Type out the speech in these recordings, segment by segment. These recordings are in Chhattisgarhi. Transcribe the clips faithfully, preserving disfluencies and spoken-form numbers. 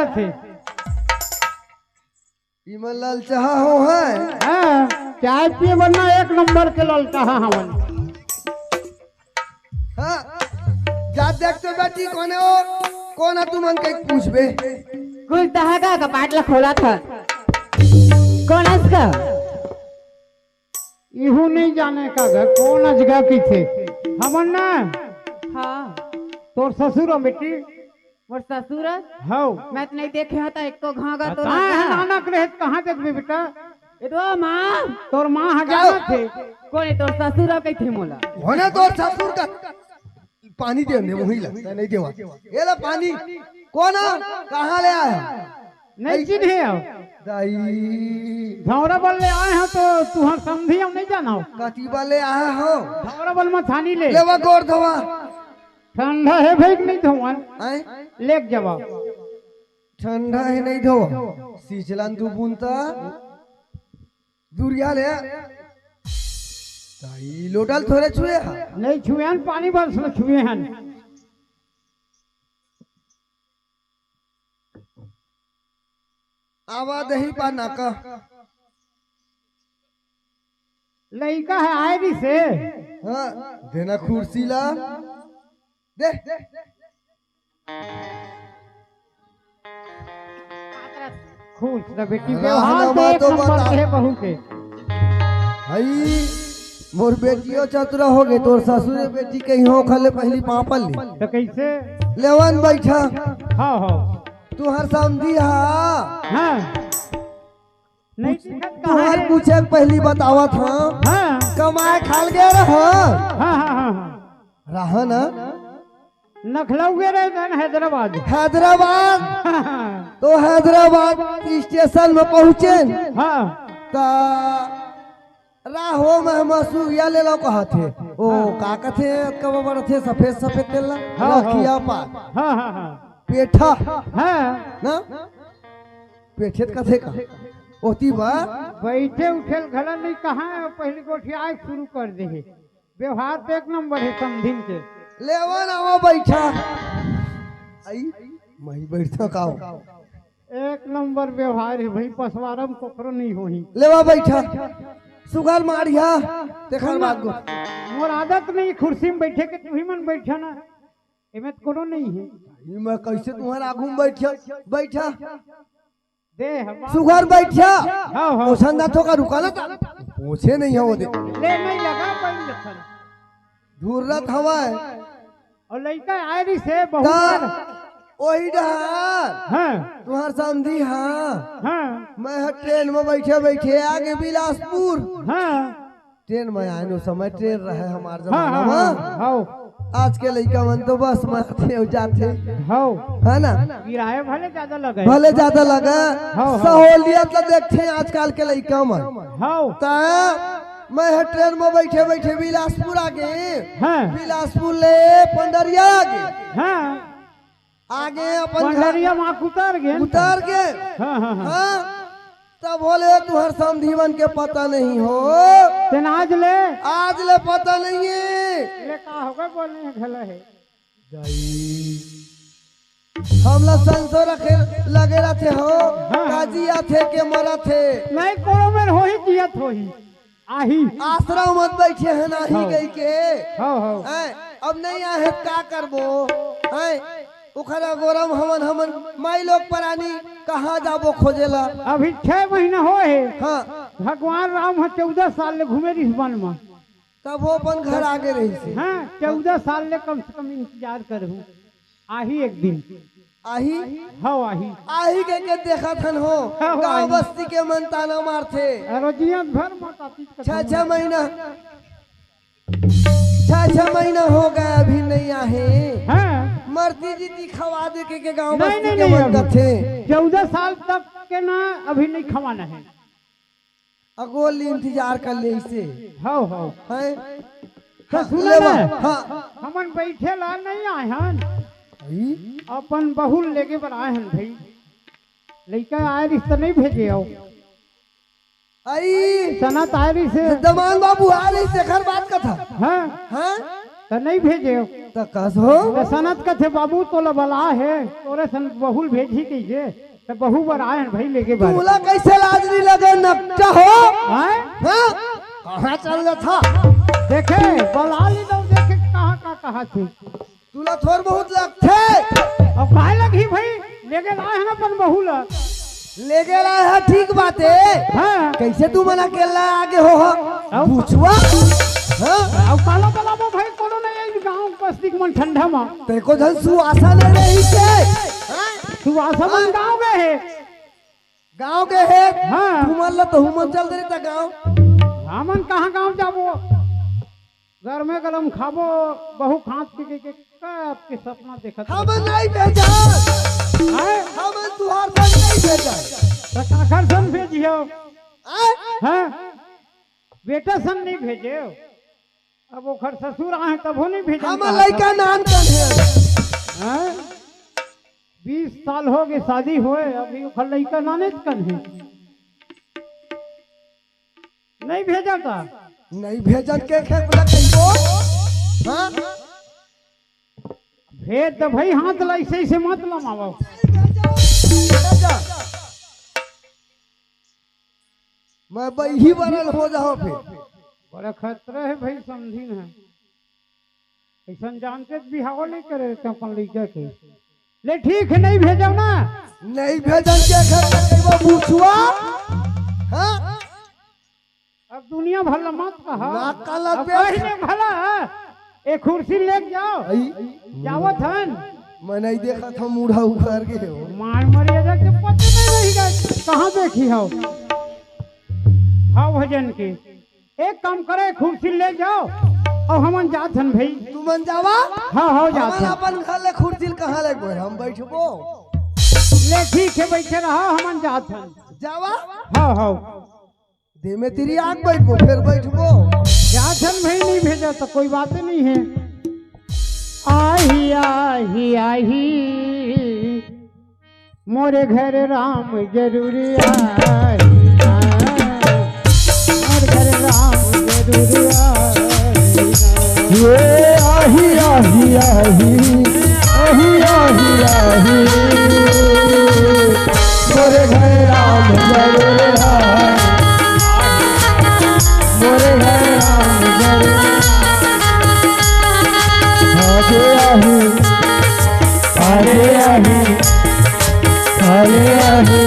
थे। इमन ललचाहा हो है। हाँ, चाय पिए बर ना एक नंबर के ललचाहा हवन। हाँ, जा देख तो बेटी कोने हो, कोन है तुमन के पूछबे? कुछ तहा का कपाट ला खोला था। कोन है इसका? इहू नहीं जाने का घर, कोन अजगा की थे? हमन ना। हाँ। तोर ससुर हो बेटी? मोर ससुर? हौ। मैं तो नहीं देखे हता एको घाघा तो कहाँ ना है था। नानक रहे, कहाँ देखबे बेटा? ए तो माँ। तोर माँ ह का? जाना थे। कोन है तोर ससुर कही थे मोला? होने तोर ससुर का पानी दे दे, वही ला, नहीं देवा। ये ला पानी। कोन है? कहाँ ले आया? नहीं चिन्हे हो। दाई। धौरा बल ले आए हो तो तुहर समधी हम नहीं जाना हो। कति बल ले आया हो? धौरा बल मथानी ले। लेवा गोड़ धोवा। ठंडा है भाई कि नहीं धोवन? आए? लेके जावा। ठंडा है नहीं धोवा। सींचलन दू बूंद ता। दूरिया ले। दाई लोटल थोड़े छुए हा। नहीं छुए हन, पानी बरस में छुए हन। आवा दही पा नाका। लइका है आए भी से। हाँ, देना कुर्सी ला। दे। खुश रह बेटी, हाँ, व्यवहार हाँ, तो एक तो नंबर बता। के है बहू के। हई, मोर बेटियो चतुरा हो गए, तोर ससुरे बेटी कहीं हो खले पहली पापल ली। तो कैसे? लेवन बैठा। हाँ, हाँ। तुहर समधी हा। हाँ। नहीं पूछ-, दिखत कहाँ तुहर है? पूछे के पहली बतावत हाँ। हाँ। कमाए खाल गए रह। हाँ, हाँ, हाँ, हाँ। रहा ना? नखलऊ गए रहे जन हैदराबाद। हैदराबाद। हाँ। तो हैदराबाद स्टेशन में पहुंचे। हाँ। ता राहो में मसूरिया ले लो कहत हे। ओ, हाँ। का कथे, कब बरत हे, सफेद सफेद तेल ला? हाँ, हाँ। रखिया पात। हाँ, हाँ, हाँ। पेठा। हाँ। ना? पेठे त कथे का? ओती बा? बैठे उठे ल घला नहीं कहाँ है, पहली गोठिया शुरू कर दे हे। व्यवहार तो एक नंबर है समधिन के। लेवन आवा बैठा। आई, मही बैठा का हो? एक नंबर व्यवहार है भाई, पसवारम कोकरो नहीं होही। लेवा बैठा। सुगर मारिया, तेखर बाद गो। मोर आदत नहीं कुर्सी में बैठे के, तुही मन बैठा ना। एमे त कोनो नहीं है। ई मैं कैसे तुम्हारे आगू में बैठा, बैठा। दे हम सुगर बैठा। हाँ, हाँ। ओसन जात हो का रुका ना ता। पोछे नहीं हो दे। ले नहीं लगा कोई लखन। ढूंढत हवा है। और लइका आए रही से बहुत ता बार। ओही डहार। हाँ। तुम्हार समधी हाँ। हाँ। मैं ह ट्रेन में बैठे बैठे आगे बिलासपुर। हाँ। ट्रेन में आए, ओ समय ट्रेन रहे हमार हाँ, जमाना हाँ, में। हाँ, हाँ। आज के लइका मन तो बस में आथे अउ जाथे। हाँ। है ना? किराया भले ज्यादा लगे। भले ज्यादा लगे। हाँ, हाँ। सहूलियत ला देखथे आजकल के लइका मन। हाँ। त मैं ह ट्रेन में बैठे बैठे बिलासपुर आ गे। हाँ। बिलासपुर ले पंडरिया आ गे। हाँ। आगे अपन घर पंडरिया माँ उतर गे। उतर गे। हाँ, हाँ, हाँ। हाँ, तब बोले तुहर समधी मन के पता नहीं हो। तेन आज ले। आज ले पता नहीं है। ले का हो गए बोलने हैं घला है। दाई। हमला संसो रखे लगे रहते हो। हाँ। काजी आथे के मरत हे। नहीं कोनो में होही जियत होही। आही। आश्रम मत बैठे हैं, नाही हाँ। गई के। हाँ, हाँ। हैं, अब नहीं आहे, का करबो? हैं, उखरा गोरम हमन, हमन माई लोग परानी कहाँ जाबो खोजेला? अभी छह महीना हो है। हाँ। भगवान राम ह चौदह साल ले घूमे रिस वन में। तब वो अपन घर आगे रही से। हाँ, चौदह साल ले कम से कम इंतजार करहूँ। आही एक दिन। आही? हव, आही। आही के, के देखत हन हो, हव, गाँव आही। बस्ती के मन ताना मारथे। अरे जियत भर माता पिता छह, छह महीना, छह, छह महीना हो गए, अभी नहीं आहे। हाँ। मरती जी दिखवा दे के, के गाँव नहीं, बस्ती नहीं, के नहीं, मन अभी। कथे। चौदह साल तक के ना, अभी नहीं खवाना है। अगोली इंतजार कर ले इसे। हव, हव। हैं? तो हाँ, सुनो लेवा, ना, हाँ। हमन बैठे ला नहीं आए हन। आई? अपन बहू लेके बर आए हन भाई। लइका आए रिस त नहीं भेजे हो। आई? सनत आए रिस। दमान बाबू आ रही, तेखर बात कथा। हाँ। हाँ? त नहीं भेजे। त कस हो? त सनत कथे, "बाबू, तोला बला हे, तोरे सन बहू ल भेजही," कहिके। त बहू बर आए हन भाई, लेगे बर। तोला कैसे लाज नहीं लगे, नकटा हो? हैं? हाँ? कहाँ चल जाथा? देखे, बला ली तो देखे कहाँ का कहा थे। तुला थोर बहुत लगथे। अब काहे लगही भाई? लेगे लाए हन अपन बहू ला। लेगे लाए ह, ठीक बात हे। हाँ। कैसे तुमन अकेला आगे हो ह? अब बुचवा? हाँ? अब काला बलाबो भाई, कोनो नहीं, गाँव बस्ती के मन ठंडा मा। तेको झन सुवासा नहीं रही से। हाँ? सुवासा मन हाँ। गाँव गए हे। गाँव गए हे। हाँ। तुमन ला तो हुमन चल दे त गाँव। हमन कहाँ गाँव जाबो? गरमे गरम खाबो, बहू खात पी के, के का आपके सपना देखत हम रहे? नहीं भेजन। हैं? हम तुहार सन नहीं भेजन। त काकर सन भेजियो? हैं? हैं? बेटा सन नहीं भेजे। अब ओखर ससुर आहे तभो नहीं भेजे। हम लइका नान कन हे। हैं? बीस साल हो गए शादी होए, अभी ओखर लइका नाने कन हे। नहीं भेजा का? नहीं भेजन के खेत ला कहिबो? हाँ? भेज त भाई, हाथ ला ऐसे ऐसे मत लमावा। नहीं भेजन। मैं बही बरल हो जाओ फिर। बड़ा खतरा हे भाई, समझी ना। अइसन जान के बिहाव नहीं करे रहते अपन लइका के। ले ठीक हे, नहीं भेजब ना। नहीं भेजन के खेत ला कहिबो बुचवा? हाँ? अब दुनिया भर ला मत कहा। नाक का अब लगबे। कही ले भला, ए कुर्सी लेके जाओ। आई। जावत हन। मैं नहीं देखा था, मुड़ा उखाड़ के हो। मार मरिया जाके पता नहीं रही गए, कहाँ देखी हो। हाँ भजन के। एक काम करे, कुर्सी ले जाओ अउ हमन जात हन भाई। तुमन जावा? हाँ, हाँ, जात हमन हन। अपन घर ले कुर्सी कहाँ ले गोए, हम बैठबो। ले ठीक हे, बैठे रहा, हमन जात हन। जावा? हाँ, हाँ। दे में तेरी आग बैठबो, फिर बैठबो। जाथन भाई, नहीं भेजा तो कोई बात नहीं है। आही, आही, आही, मोरे घर राम जरूर आही ना, मोरे घर राम जरूर आही ना। ये आही, आही, आही, आही, आही, आही। मोरे घर राम जरूर आए, मोरे घर राम जरूर आए। आगे आही, आगे आही, आगे आही।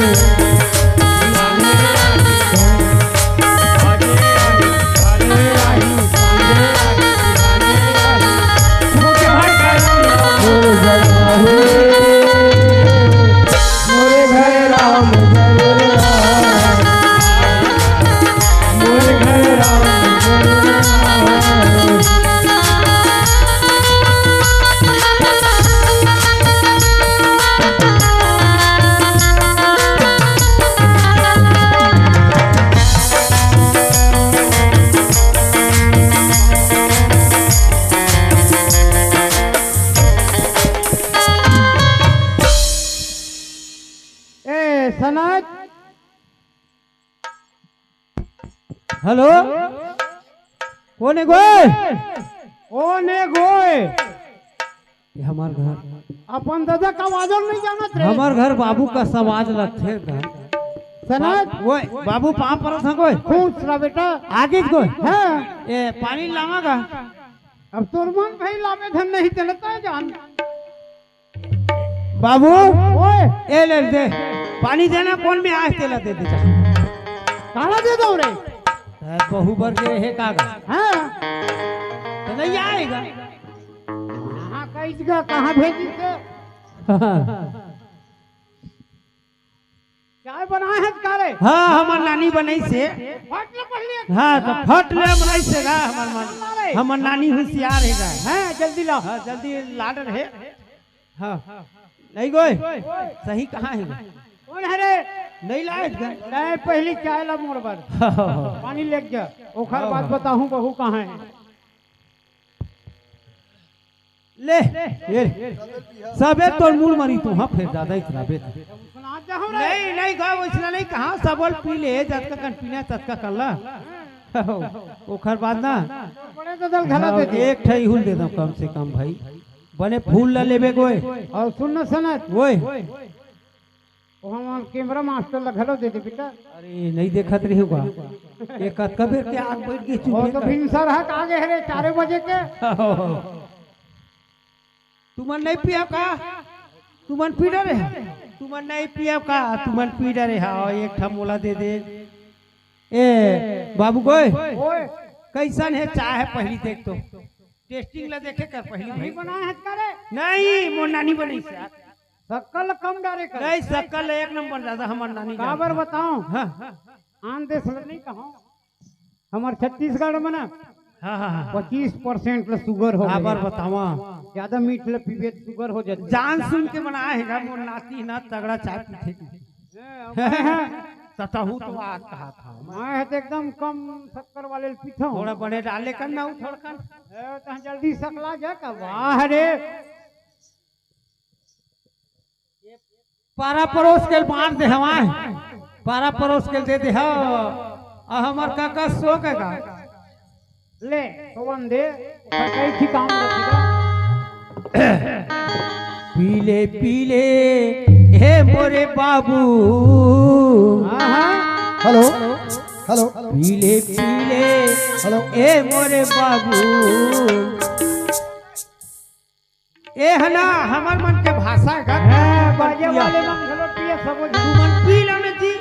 ए, सनत। हेलो, कोन ए गोय? कोन ए गोय? ये हमार घर। अपन दादा का आवाजो नहीं जानत रे। हमार घर बाबू का आवाज लगथे घर। सनत। वो बाबू पाँव परत हन गोय। खुश रह बेटा। आगे गोय। हाँ। ए, पानी लावा का? अब तोर मन भाई लावे धन नहीं चलता है जान। बाबू, ओए। ए ले दे, पानी देना, कोन में आए तेला दे दे जा। काला दे दो रे। ए, बहू बर के हे का गा? हाँ। तो नहीं आएगा। कहाँ कहीं जगह, कहाँ भेजी से? चाय बनाए हैं का रे? हाँ, हमर नानी बनई से। फट ले पहले। हाँ, तो फट ले बनाई से गा, हमर मन, हमर नानी होशियार हे गा। हाँ, जल्दी लाओ। हाँ, जल्दी लाडर हे। हाँ। नहीं गोय, सही कहाँ हे? कोन हे रे? नहीं लाए थे। नहीं, पहली चाय ला मोर बर। पानी लेके जा। ओखर बाद बताहूँ बहू कहाँ हे। ले, ये ले। सबे तोर मूल मरी तू, हाँ, फिर ज्यादा इतराबे। नहीं, नहीं, गा, वैसना नहीं, कहाँ सबल पी ले, जतका कन पीना, ततका कर ला। ओकर बाद ना, बड़े ददल घला हाँ, दे दे। एक ठा इहू ल दे दो कम से कम भाई। बने फूल ला लेबे गोय। अउ सुन न सनत। ओए। ओ हमर कैमरा मास्टर ला घलो दे दे बेटा। अरे, नहीं देखत रहे होगा। ये कतका बेर के आग बैठ गई वो चूल्हे तो का। भिनसर ह, आगे हरे चारे बजे के। तुमन नहीं पिया का? तुमन पी डरे हा? तुमन नहीं पिया का? तुमन पी डरे हा? एक ठा मोला दे दे। ए, बाबू गोय, ओए। कैसन हे चाय हे पहली देख तो। टेस्टिंग ला देखे कर पहली नहीं भाई। बनाए हस का रे? नहीं, मोर नानी बनाइस। शक्कर कम डारे कर। नहीं, शक्कर एक नंबर दादा, हमर नानी काबर जान। बताओ? हाँ। आन देश ल नहीं कहो, हमर छत्तीसगढ़ में ना हाँ, हाँ, हाँ। पच्चीस परसेंट ल सुगर हो काबर गए। बतावा? ज्यादा मीठ ल पीबे त सुगर हो जाथे। जान सुन के बनाए हे गा, मोर नाती ना तगड़ा चाय पीथे। सतहू तो आज कहा था। मैं ह तो एकदम कम शक्कर वाले ल पीथो। थोड़ा बने डाले कर ना, उ थोड़कन। ए, तहाँ जल्दी सकला जा का? वाह रे। पारा परोस के बांट दे हवाए। पारा परोस के दे दे हव। आ हमर काका सो के गा। ले, पवन दे। कई थी काम रखेगा। पीले पीले, हे मोरे बाबू। हाँ, हाँ। Hello, hello. पीले पीले, हेलो। हे मोरे बाबू। ए ह ना, हमर मन के भाषा हे गा। हाँ, बाजे वाले मन घलो पिए सबो झन। तुमन पी लो न जी।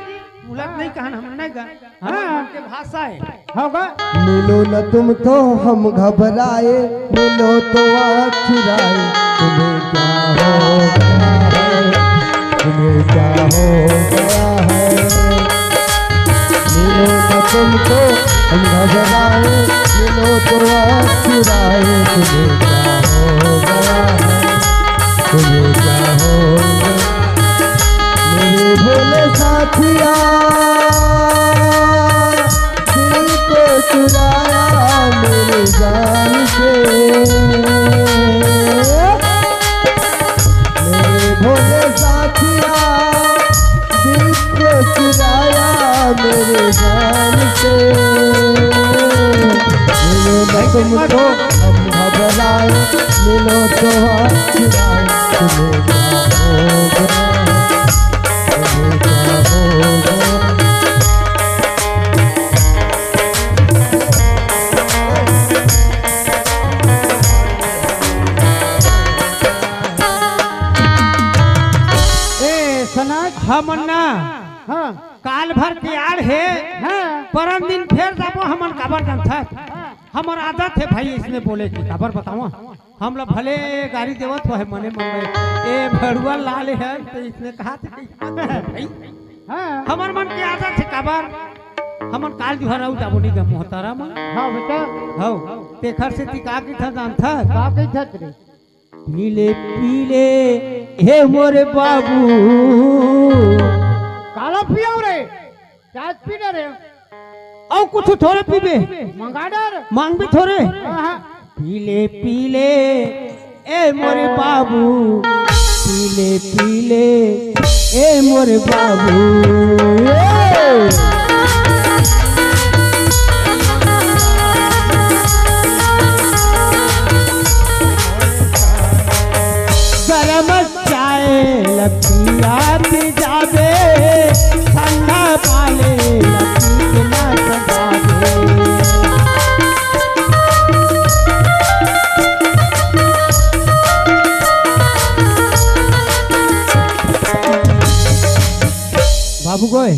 उलट नहीं कहन, हमन नहीं गा। हमर हाँ। मन के भाषा हे। होगा। मिलो न तुम तो हम घबराए, मिलो तो आँख चुराए, तुम्हें क्या हो गया है, तुम्हें क्या हो गया है। मिलो न तुमको हम घबराए, मिलो तो आँख चुराए, तुम्हें क्या हो गया है, तुम्हें क्या हो गया। मेरे भोले साथिया, दिल को चुराया मेरे जान से। मेरे भोले साथिया, दिल को चुराया मेरे जान से। मिलो न तुमको हम घबराए, मिलो तो आँख चुराए, तुम्हें क्या हो गया, तुम्हें क्या हो गया। ए, सनक। हमन ना हाँ। काल भर के आड़ हे, हाँ। परन दिन फेर जाबो हमन, काबर जानथस? हाँ। हमर आदत हे भाई इसने बोले कि काबर बतावा, हम ला भले गारी देवत होहे मने मन में, ए भड़ुआ लाल हे, तो इसने कहा थे कि भाई, हाँ। हमर मन के आदत हे काबर, हमन काल जुहर अउ जाबो नहीं गा मोहतरम। हाँ बेटा। हौ, तेखर सेती का कहिथस जानथस? का कहिथस रे? पीले पीले, हे मोरे बाबू। काला पियाव रे, चाय पी ना रे। अउ कुछ थोरे पीबे? मंगा डर। मांगबे थोरे? हाँ, हाँ। पीले पीले, ए मोरे बाबू। पीले पीले, ए मोरे बाबू। ए। गरम चाय ल पिया पी जाबे, ठंडा पानी ल पी के ना सताबे। बाबू गोय,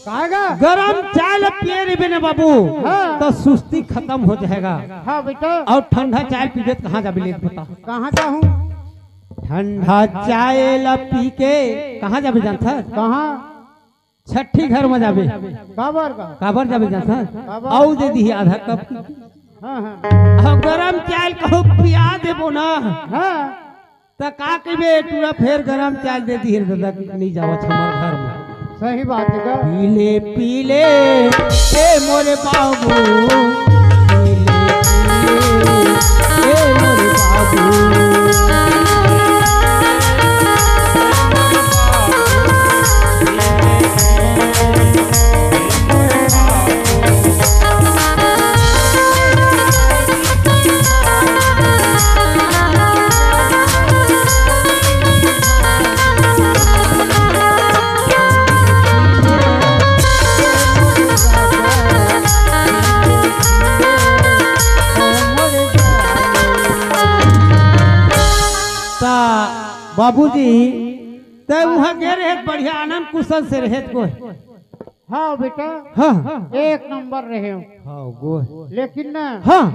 काहे गा? गरम चाय ल पिए रहिबे ना बाबू, हाँ। त सुस्ती खतम हो जाएगा। हाँ बेटा। अउ ठंडा चाय पीबे त कहाँ जाबे ले बता? कहाँ जाहूँ? ठंडा चाय ल पी के कहाँ जाबे जानथस? कहाँ? छट्ठी घर म जाबे। काबर गा? काबर जाबे जानथस? काबर? अउ दे दिही आधा कप। हाँ, हाँ। अउ गरम चाय ल कहूँ पिया देबो ना। हाँ। त का कहिबे, टूरा फेर गरम चाय दे दिही रे ददा, कि नहीं जावत हमर घर में। सही बात हे गा। पीले पीले, ए मोरे बाबू, पीले पीले, ए मोरे बाबू। बाबूजी, तै उहाँ गे रहे, बढ़िया आनंद कुशल से रहे गोय। हाँ बेटा। हाँ। एक नंबर रहे हो। हाँ गोय। लेकिन ना, हाँ।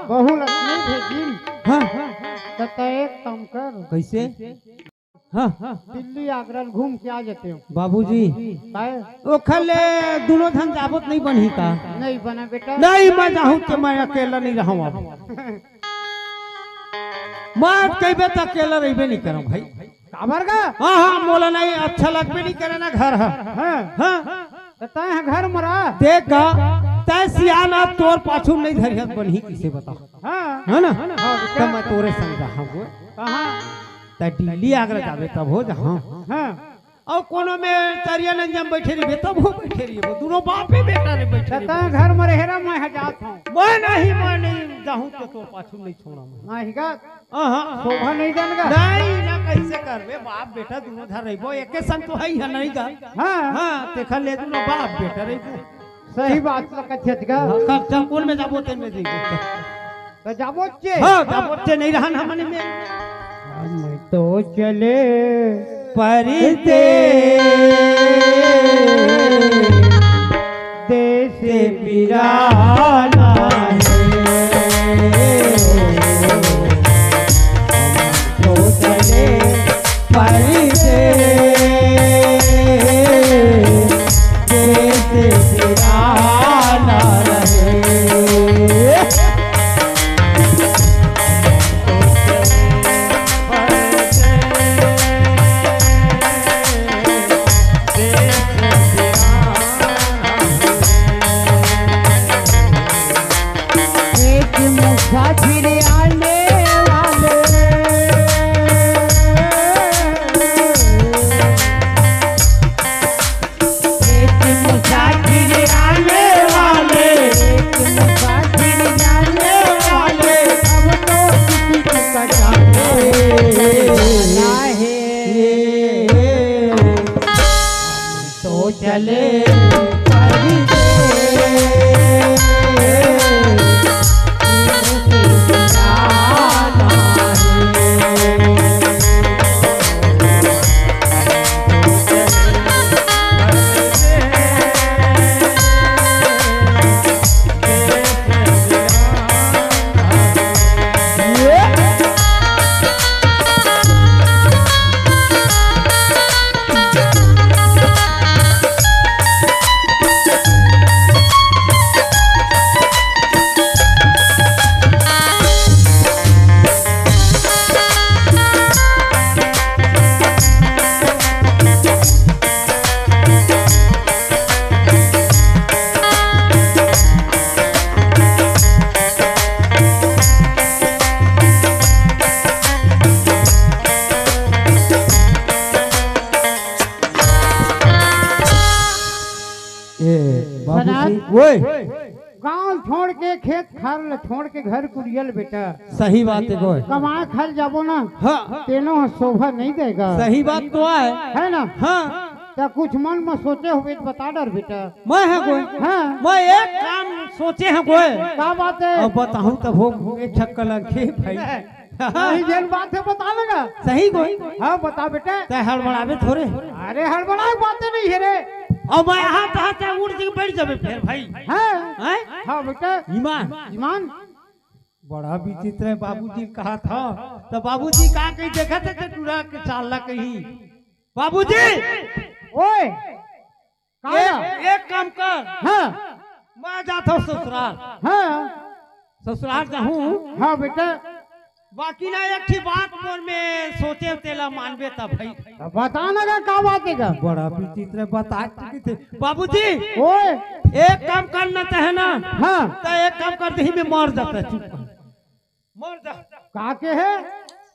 बहू लक्ष्मी भेजिन। हाँ। तो तै एक काम कर। कैसे? हाँ। दिल्ली आगरा घूम के आ जाते हो। बाबूजी, काय? ओखर ले दुनों झन जाबो त नहीं बनही का? नहीं बना बेटा। नहीं, मैं जाहूँ त मैं अकेला नहीं रहूँ अब। मैं कहिबे त अकेला रहिबे नहीं करम भाई। काबर गा? हाँ, हाँ, मोला नहीं अच्छा लगबे नहीं करे ना घर ह। हाँ। हाँ। त तैं ह घर म रह। देख गा, तैं सियान अब तोर पाछू नहीं धरिहस बनही किसे बता। हाँ। है ना? हाँ, त मैं तोरे संग जाहूँ गोय। कहाँ? तैं दिल्ली आगरा जाबे तब हो जाहूँ। हाँ। अउ कोनो में तरिया नंजा में बैठे रहिबे तब हो बैठे रहिबे, दुनों बापे बेटा रे बैठे त रहिबे। तैं घर म रहे रह, मैं ह जात हूँ। मैं नहीं, मैं नहीं जाहूँ त तोर पाछू नहीं छोड़ा मैं। नहीं गा। हाँ, हाँ। शोभा नहीं जान गा। नहीं ना, कैसे करबे? बाप बेटा दुनों झन रहिबो, एके संग तो है ही है नहीं गा। हाँ। हाँ, तेखर ले दुनों बाप बेटा रहिबो। सही बात ल कथस गा। हाँ, कब चल कोन में जाबो तेन में जइबो। त जाबो चे। हाँ, जाबो चे नहीं रहन हमन में। हम तो चले परदेस, देस बिराना हे। हम तो चले परदेस, देस बिराना हे। एक मुसाफिर आने वाले, एक मुसाफिर आने वाले, एक मुसाफिर जाने वाले, अब तो किसी को कटाने वाला है। तो चले परदेस। ए, बाबूजी, सनात। ओए। गांव छोड़ के, खेत खार ल छोड़ के, घर कुरिया ल बेटा। सही बात हे गोय। कमाए खाए जाबो ना, हाँ। तेनो ह शोभा नहीं देगा। सही बात तो आय। है ना? हाँ। त कुछ मन म सोचे होबे त बता डर बेटा। मैं ह गोय। हाँ। मैं एक काम सोचे हंव गोय। का बात हे? अब बताहूँ तब हो, एक छक्का लग के भाई। नहीं, जेन बात हे बता लेगा। सही गोय। हाँ, बता बेटा। तैं हड़बड़ाबे थोरे। अरे, हड़बड़ाए बात नहीं हे रे। अउ मैं हाथ, हाथ से उठ के बैठ जाबे फेर भाई। हाँ। हैं? हाँ बेटा। ईमान। ईमान। बड़ा विचित्र हे, बाबूजी कहा था, त बाबूजी का कही देखत हे, त टूरा के चाल ला कही। बाबूजी! ओए! का एक, ना? एक काम कर। हाँ। मैं जात हंव ससुराल। हाँ। ससुराल जाहूँ। हाँ बेटा। बाकी ना एक ठी बात मोर में सोचे तेला मानबे त भाई। त बता ना गा, का बात हे गा? बड़ा विचित्र बात आज की थे। बाबूजी, ओए। एक काम करना चाहे ना। हाँ। त एक काम कर देही में मर जाता चुप। मर जा। का के हे?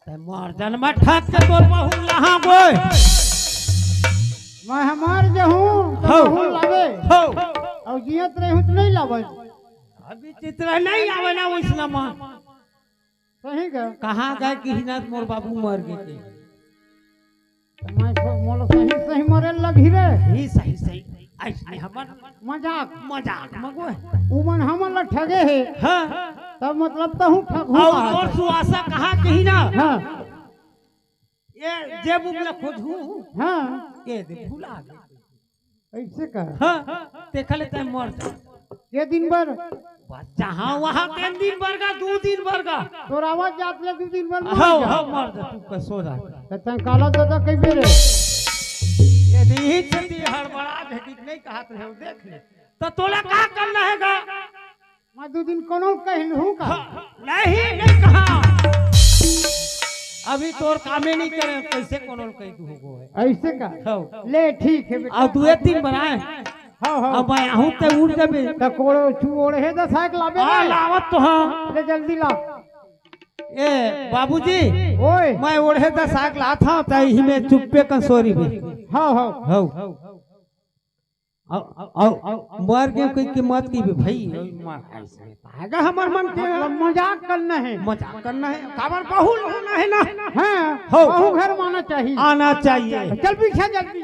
तैं मर जा न, मैं ठक के तोर बहू लहा गोय। मैं ह मर जाहूँ, त हौ। बहू लावे। हौ। अउ जियत रहूँ त नहीं लावे। अभी चित्र नहीं आवे ना वैसना माँ। सही गा। कहाँ गए कि हिना मोर बाबू मर गए के। त मैं सो-, मोला सही, सही मरे लगही रे। सही, सही, सही। ऐसने हमन मजाक। मजाक म गोय। उमन हमन ला ठगे हे। हाँ। तब मतलब तहूँ ठगहू अउ आज। तोर सुवासा कहा कही ना। हाँ। ये जे बुक ला खोजहूँ। हाँ। ये दे भुला गे। ऐसे का? हाँ, तेखा ले तैं मर जा। ये दिन भर? बस जहाँ वहाँ तीन दिन भर का, दू दिन भर का। तोर आवाज जात ले दू दिन भर मर हाँ, जा। हाँ, मर जा, तू का सो जा। त तैं काला दादा कइबे रे? ये दे ही छती हड़बड़ा दे, कि नहीं कहत रहे हो, देख ले। त तोला का करना हे गा? मैं दू दिन कोनो कहिलहूँ का? हाँ, नहीं, नहीं कहा। अभी तोर कामे नहीं करे, कैसे कोनो कहि दूँ हो गो है? ऐसे का? हाँ। ले, ठीक है बेटा। अउ दुए तीन बनाए। हाँ, हाँ। अब मैं आहूँ ते उड़ जाबे। त कोड़ो छू ओढ़े दस आक लाबे हाँ, रे। लावत तो हाँ। ले जल्दी ला। ए, बाबूजी, ओए। मैं ओढ़े दस आक लात हँव, त इही में चुप्पे कन सो रहिबे। हाँ, हाँ। हाँ। अउ, अउ, अउ, मर गे कहि के मत कहिबे भई। मर ऐसे पाएगा हमर मन के। मतलब मजाक करना हे। मजाक करना हे। काबर बहू लाना हे ना। हाँ, हो। बहू घर में आना चाहिए। आना चाहिए। चल पीछे जल्दी।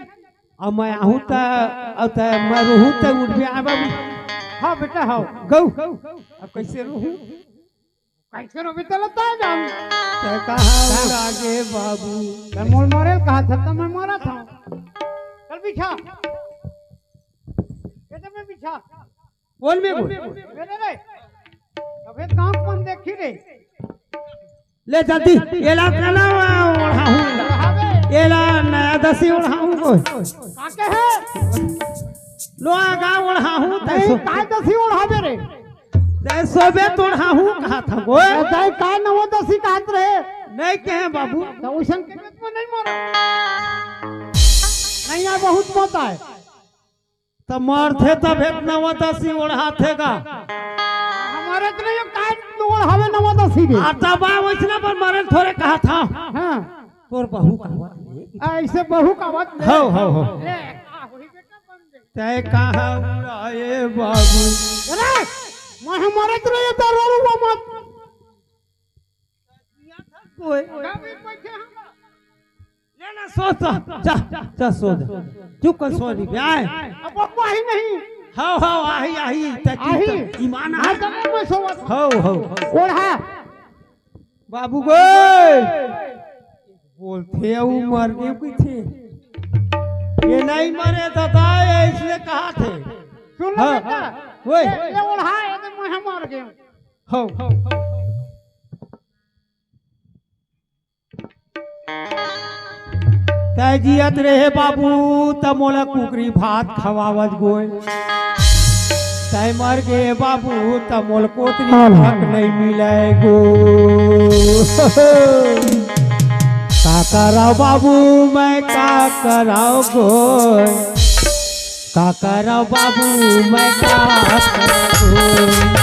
अब मैं आहूँ त, अब त मैं रहूँ त उठबे आए बाबू। हाँ बेटा, हाँ। गऊ। अब कैसे रहूँ? कैसे रोबे तले तैं जान। तैं कहाँ उड़ा गे बाबू? तैं मोर मरे ल कहा था, त मैं मरा था। चल बिछा। ये तो मैं बिछा। बोल में बोल। मेरे रे। अबे काम कौन देखी रे? ले जल्दी। एला, एला ओढ़ाहूँ। ओढ़ावे। एला नया दसी ओढ़ाहूँ को। का कहे? लो आगा ओढ़ाहूँ, तैं नहीं, सो। काय दसी ओढ़ावे रे? तैं सोबे तोड़हाहूँ कहा था, ओए। तैं का नवा दसी कहत रहे? नहीं कहे बाबू। त उसन के बेत में नहीं मरा। नहीं, यार बहुत मौत आए। त मरथे तभे त नवा दसी ओढ़ाथे गा। हमरे त नहीं, का ओढ़ावे नवा दसी रे? आ तब आ वैसना पर मरे थोरे कहा था। हाँ। तोर बहू का बात नहीं। ऐसे बहू का बात नहीं। हो, हो, हो। ले, आ, वही बेटा बन गई। तैं कहाँ उड़ाए बाबू? अरे, मैं हमारे तो ये तो रो रो मत। ओए। ले ना, सो, सो, जा, जा, सो जा। चुप कर, सो नहीं बे, आए। अब वो आही नहीं। हाँ, हाँ, आही, आही, तैं चुप आही। कर। ईमान आ। हाँ, तो मैं सोवत। हो, हो। ओढ़ा। बाबू गो। बोलथे अउ मर गे कहिथे। ये नहीं मरे दादा, ये इसने कहा थे। सुन लो हाँ, बेटा, हाँ, ओए। ये, ये ओढ़ा, ये तो मैं मर गया। हो। तैं जियत रहे बाबू, त मोला कुकरी भात खवावत गोय। तैं मर गे बाबू, त मोला कोतरी तक नहीं मिले गो। का करव बाबू, मैं का करव गोय। का करव बाबू, मैं का करव?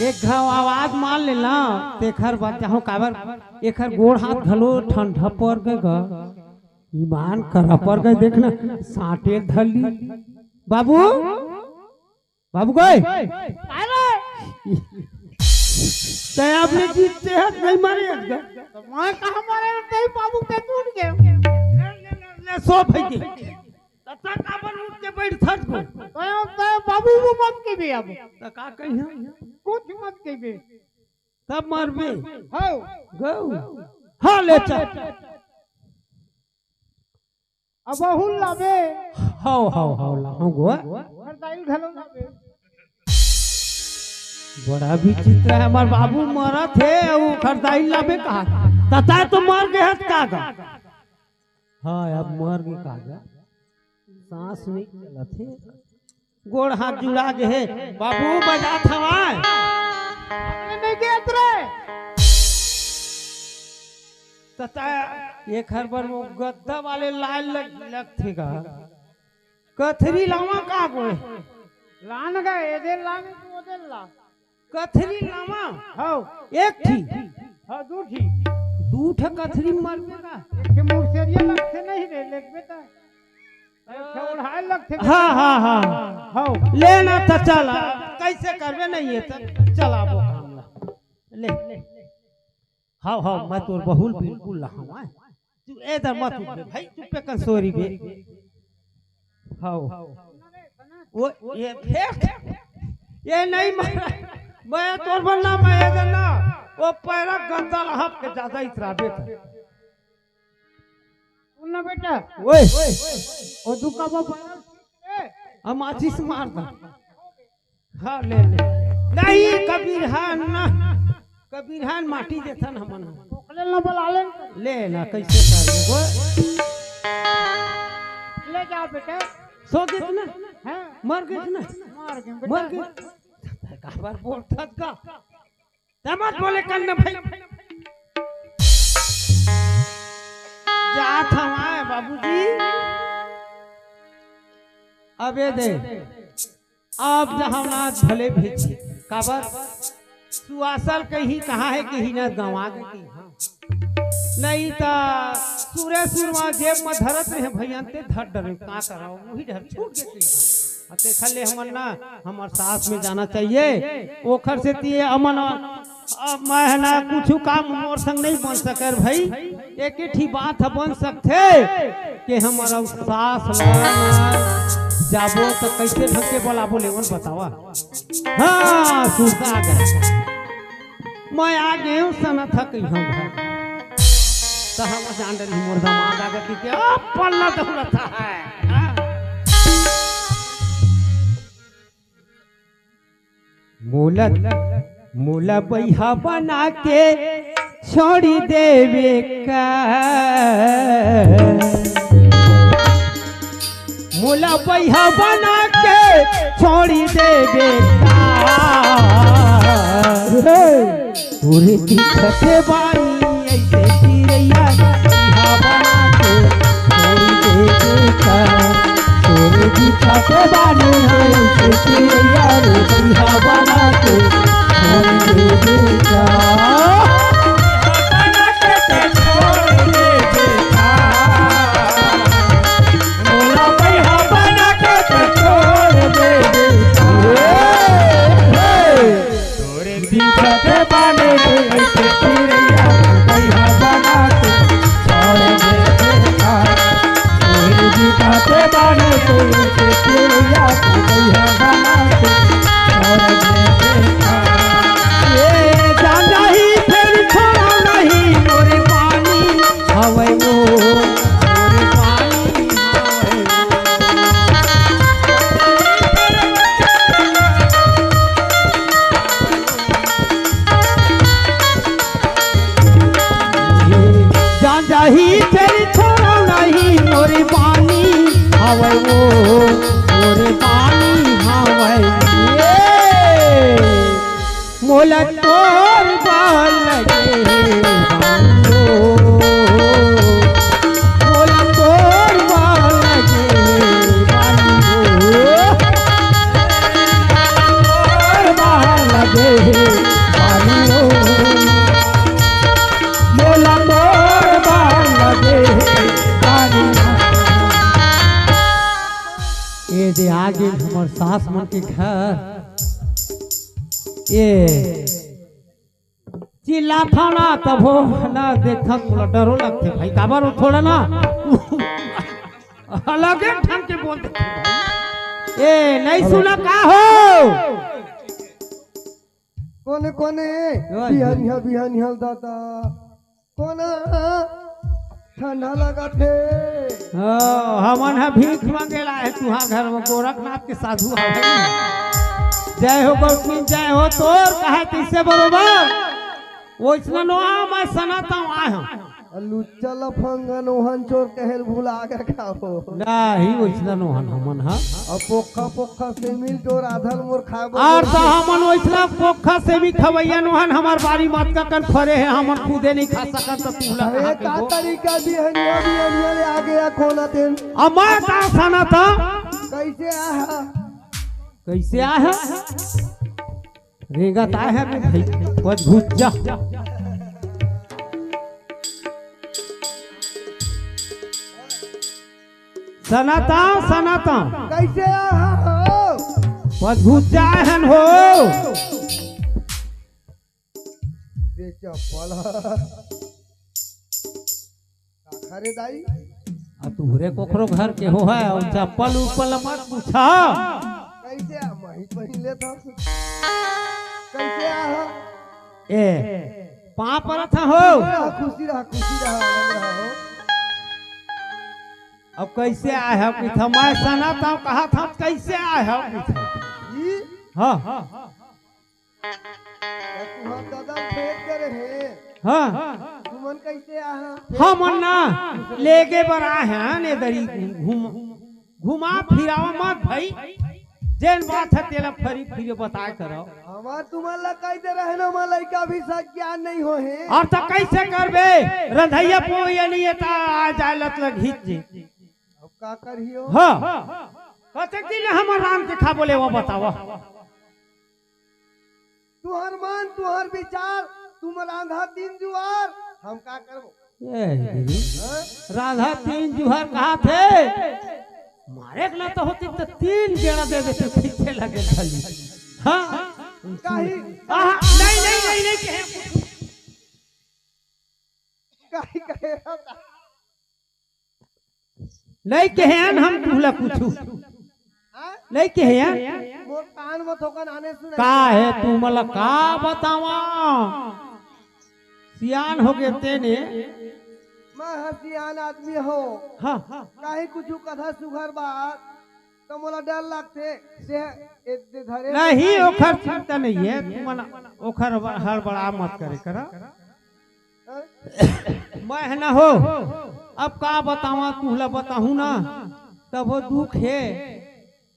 एक घाव आवाज मार लेला, तेखर बाद जाहूँ काबर, एखर गोड़ हाथ घलो ठंडा पर गे गा। ईमान करा पर गे, देख ना, साँटे धर ली। बाबू, बाबू गए। अरे! तैं अपने जीत से हाथ नहीं मारे एक गा। तो मैं कहाँ मारे, नहीं बाबू के टूट गए। ले, ले, ले, ले, सो भाई के। त तैं काबर उठ के बैठ थक गो? तैं, तैं बाबू को मत कहिबे अब। त का कहिया? कुछ मत कहिबे। तब मरबे। हौ। गौ। हाँ, ले चल। अब अहू लाबे। हौ, हौ, हौ, लाहूँ गो। खरदाई घलो लाबे। बड़ा विचित्र हे, हमर बाबू मरत हे, अउ खरदाई लाबे कहा। त तैं तो मर गे हस का गा? हाँ, अब मर गे का गा? सांस नहीं चलत हे। गोड़ हाथ जुड़ा गे हे। बाबू, बजात हवय। अरे, नहीं देत रे। त तैं एखर बर वो गद्दा वाले लाल लग-, लगथे गा। कथरी लावा का गोय? लान गा, एदे लान, तू ओदे ला। कथरी लावा? हौ। एक ठी? हौ, दू ठी। दू ठे कथरी मरबे का? एक ठे मुरसेरिया लगथे नहीं रे, लेगबे त। एक ठे ओढ़ाए लगथे। हाँ, हाँ, हाँ। हौ। ले ना त चल, कैसे करबे नहीं है त चल आबो काम ला। ले। हौ, हौ, मैं तोर बहुल बिल्कुल ला हूँ, हैं। तू एदर मत उठ बे भाई, चुप्पे कन सोरी बे। हौ। वो, ये फेंक। ये नहीं मारा। मैं तोर बनना, मैं एदर ना। वो पैरा गंदा ला हप के ज्यादा इतराबे त। सुन ना बेटा। ओए। ओ दुका बाबा। हम माचिस मार दा। हाँ, ले, ले। नहीं, कबीर हान ना। कबीर हान माटी देथन हमन। ओखले न बला ले। ले ना, कैसे कर लेबो? ले जा बेटा। सो गेस ना? हाँ। मर गेस ना? मर गेस बेटा। मर गेस। काबर बोलथस का? त मत बोले कर ना भाई। जात हवय बाबूजी। अबे दे। अब जहाँ आज भले भेजी। काबर? सुवासल कहीं कहाँ है, कहीं ना गंवा गे कहीं। हाँ। नहीं त सुरे सुरमा जेब में धरत रहे भैया, ते धर डरे, का करा, वही डर छूट गे कहीं। अते खले हमन ना, हमर सास में जाना चाहिए। ओखर से तिये अमन, अब मैं है ना, कुछ काम मोर संग नहीं बन सके भाई। एक ही बात ह बन सकथे कि हमर सास ला जाबो त कैसे ढंग के बोलाबो, लेवन बतावा। हाँ, सुरता आ गया। मैं आ गए हूँ सना था कहीं हम। त हम जान रही मोर दामाद आ गए कि अब पल्ला दौड़ता है। हाँ। मोला, मोला बइहा बना के छोड़ी देवे का। मोला बइहा बना के छोड़ी देवे का। तोरे दिखते बानी ऐसे चिरैया, बइहा बना के छोड़ी देवे का। तोरे दिखते बानी ऐसे चिरैया, बइहा बना के छोड़ी देवे का। मोला बइहा बना के छोड़ी देवे का। तोरे दिखत बाने ऐसे चिरैया, बइहा बना के छोड़ दे बेटा। तोरे दिखत बाने ऐसे चिरैया, बइहा बना के छोड़ दे बेटा। ये जान जाही फेर छोड़ा नहीं मोरे पानी हवै वो, मोरे पानी हवै वो। जान जाही फेर छोड़ा नहीं मोरे पानी हवै वो, मोरे पानी हवै ये। मोला तोर बाल लगे बालो, मोला तोर बाल लगे बालो, तोर बाल लगे बालो, मोला तोर बाल लगे बालो। ए दे आगे हमर सास मन के घर। ए चिल्लाथव ना तभो ना देखथन, मोला डरो लगथे भाई, काबर हो थोड़ा ना अलगे ढंग के बोल देथे भाई। ए नहीं सुना का हो? कोने कोने ओए। बिहानिया बिहानिया दादा कोना ठंडा लगत हे। ओ, हमन ह भीख मांगे ला हे तुहार घर में, गोरखनाथ के साधु हवे। जय हो गौतमी, जय हो तोर, कहे तैसे बरोबर। वैसना नोहा मैं सनाता हूँ, आए हम। लुच्चा लफंगा नोहन चोर कहेल भुला गे का हो? नहीं, वैसना नोहन हमन ह। अब पोखा पोखा से मिल चोर आधल मोर खाए बर और तो हमन वैसना पोखा से भी खवैया नोहन, हमार बारी मत का कन फरे है, हमन खुदे नहीं खा सकत, तो तू ला अरे कहाँ के का दो? तरीका बिहनिया बिहनिया ले आ गया कोना तेन। अब मैं का सनाता? कैसे आहा? कैसे आहा? रेंगत आए हैं रे भाई, बस घुस जा। सनातन, सनातन। कैसे आहा हो? बस घुस जाए हन हो। बे चप्पल। काखा रे दाई? आ तुहरे कोखरो घर के हो है, अउ चप्पल उप्पल मत पूछा। कैसे आ, मही पहिन लेत हस। कैसे आहा? ए, पाँव परत हँव हो। खुशी रहा, खुशी रहा, खुशी रहा, आनंद रहा हो। अब कैसे आए हो पीछा? मैं सनातन कहत हँव, कैसे आए हो पीछा? ई? हाँ। त तुँहर ददा भेज दे रहे। हाँ। तुमन कैसे आहा? हमन ना लेगे बर आए हन, ए दरी घूम, घुमा फिरावा मत भई। जेन बात हे तेला फरी फिर बताए करव। हमर तुमन ला कहि दे रहे ना, हमर लइका भी सज्ञान नइ होहे। अउ त कैसे करबे? रंधइया पोइया नइ हे त आ जाए लत लग हिच जे। अब का करियो? हाँ। कतेक दिन हमर रांध के खाबो ले वो बतावा। तुँहर मन, तुँहर विचार, तुम रांधा तीन जुआर, हम का करबो? ए दीदी, हाँ? रांधा तीन जुआर कहत हे, मारे के ना तो होतिस त तीन गेड़ा दे देतेंव, पीछे लगे खाली। हाँ? काहे? आहा, नहीं, नहीं, नहीं, नहीं कहे। काहे, काहे? नइ कहे हन हम तुँहला कुछु। हाँ? नइ कहे हन। मोर कान म थोकन आने सुने। का हे तुमला का बतावा? सियान होगे तेने। मैं ह सियान आदमी हँव। हाँ। काहीं कुछु कथा सुघर बात, त मोला डर लगथे। से ए, दे धरे नहीं, ओखर चिंता नइ हे। तुमन ओखर हड़बड़ा मत करे करा। मैं ह ना हो, अब का बतावा, तुँहला बताहूँ ना, तभो दुख हे।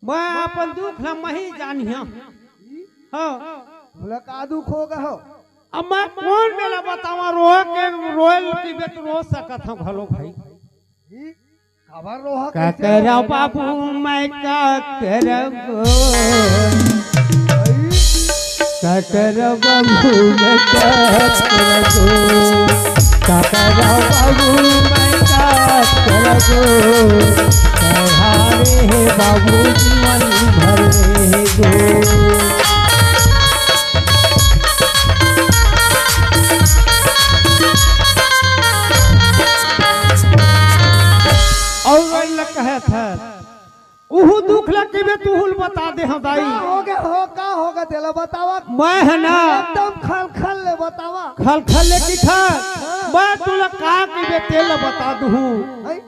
मैं अपन दुख ला मही जानिहा। हाँ। बोला, का दुख होगे हो? अब मैं कोन मेला बतावा, रोए के, रोए ल कहिबे त रो सकत हँव घलो भाई। काबर रोहा? का करव बाबू मैं का करव? का करव बाबू मैं का करव? का करव बाबू मैं का करव? कहारे हे बाबू जीवन भर रे गो। अउ ओला कहत हस, उहू दुख ल कहिबे तुहू ल बता देहँव दाई। का होगे हो, का होगे तेला बतावा। मैं ह ना एकदम खलखल ले बतावा। खलखल ले किथा, हाँ। मैं तुला का कहिबे तेला बता दूहूँ। हैं?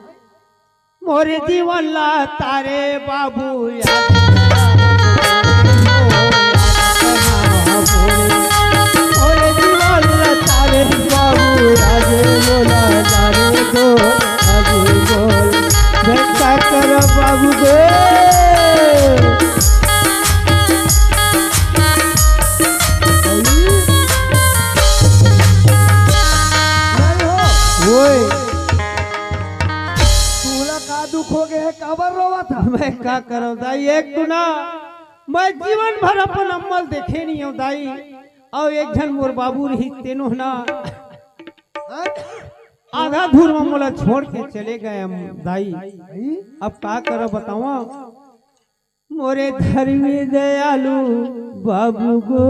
मोर जीवन ला तारे बाबू याद। मोर जीवन ला तारे बाबू, राजे बोला तारे बोल, राजे बोल, बेटा कर बाबू बोल। नहीं हो। ओए। तुला का दुख होगे हे, काबर रोवत हस? मैं का करव दाई, एक तो ना मैं जीवन भर अपन अम्मा ल देखे नइ हँव दाई, अउ एक झन मोर बाबू रहिस तेनो ह ना आधा दूर म मोला छोड़ के चले गे अम-, दाई। अब का करव बतावा? मोरे धर्मी दयालु बाबू गो,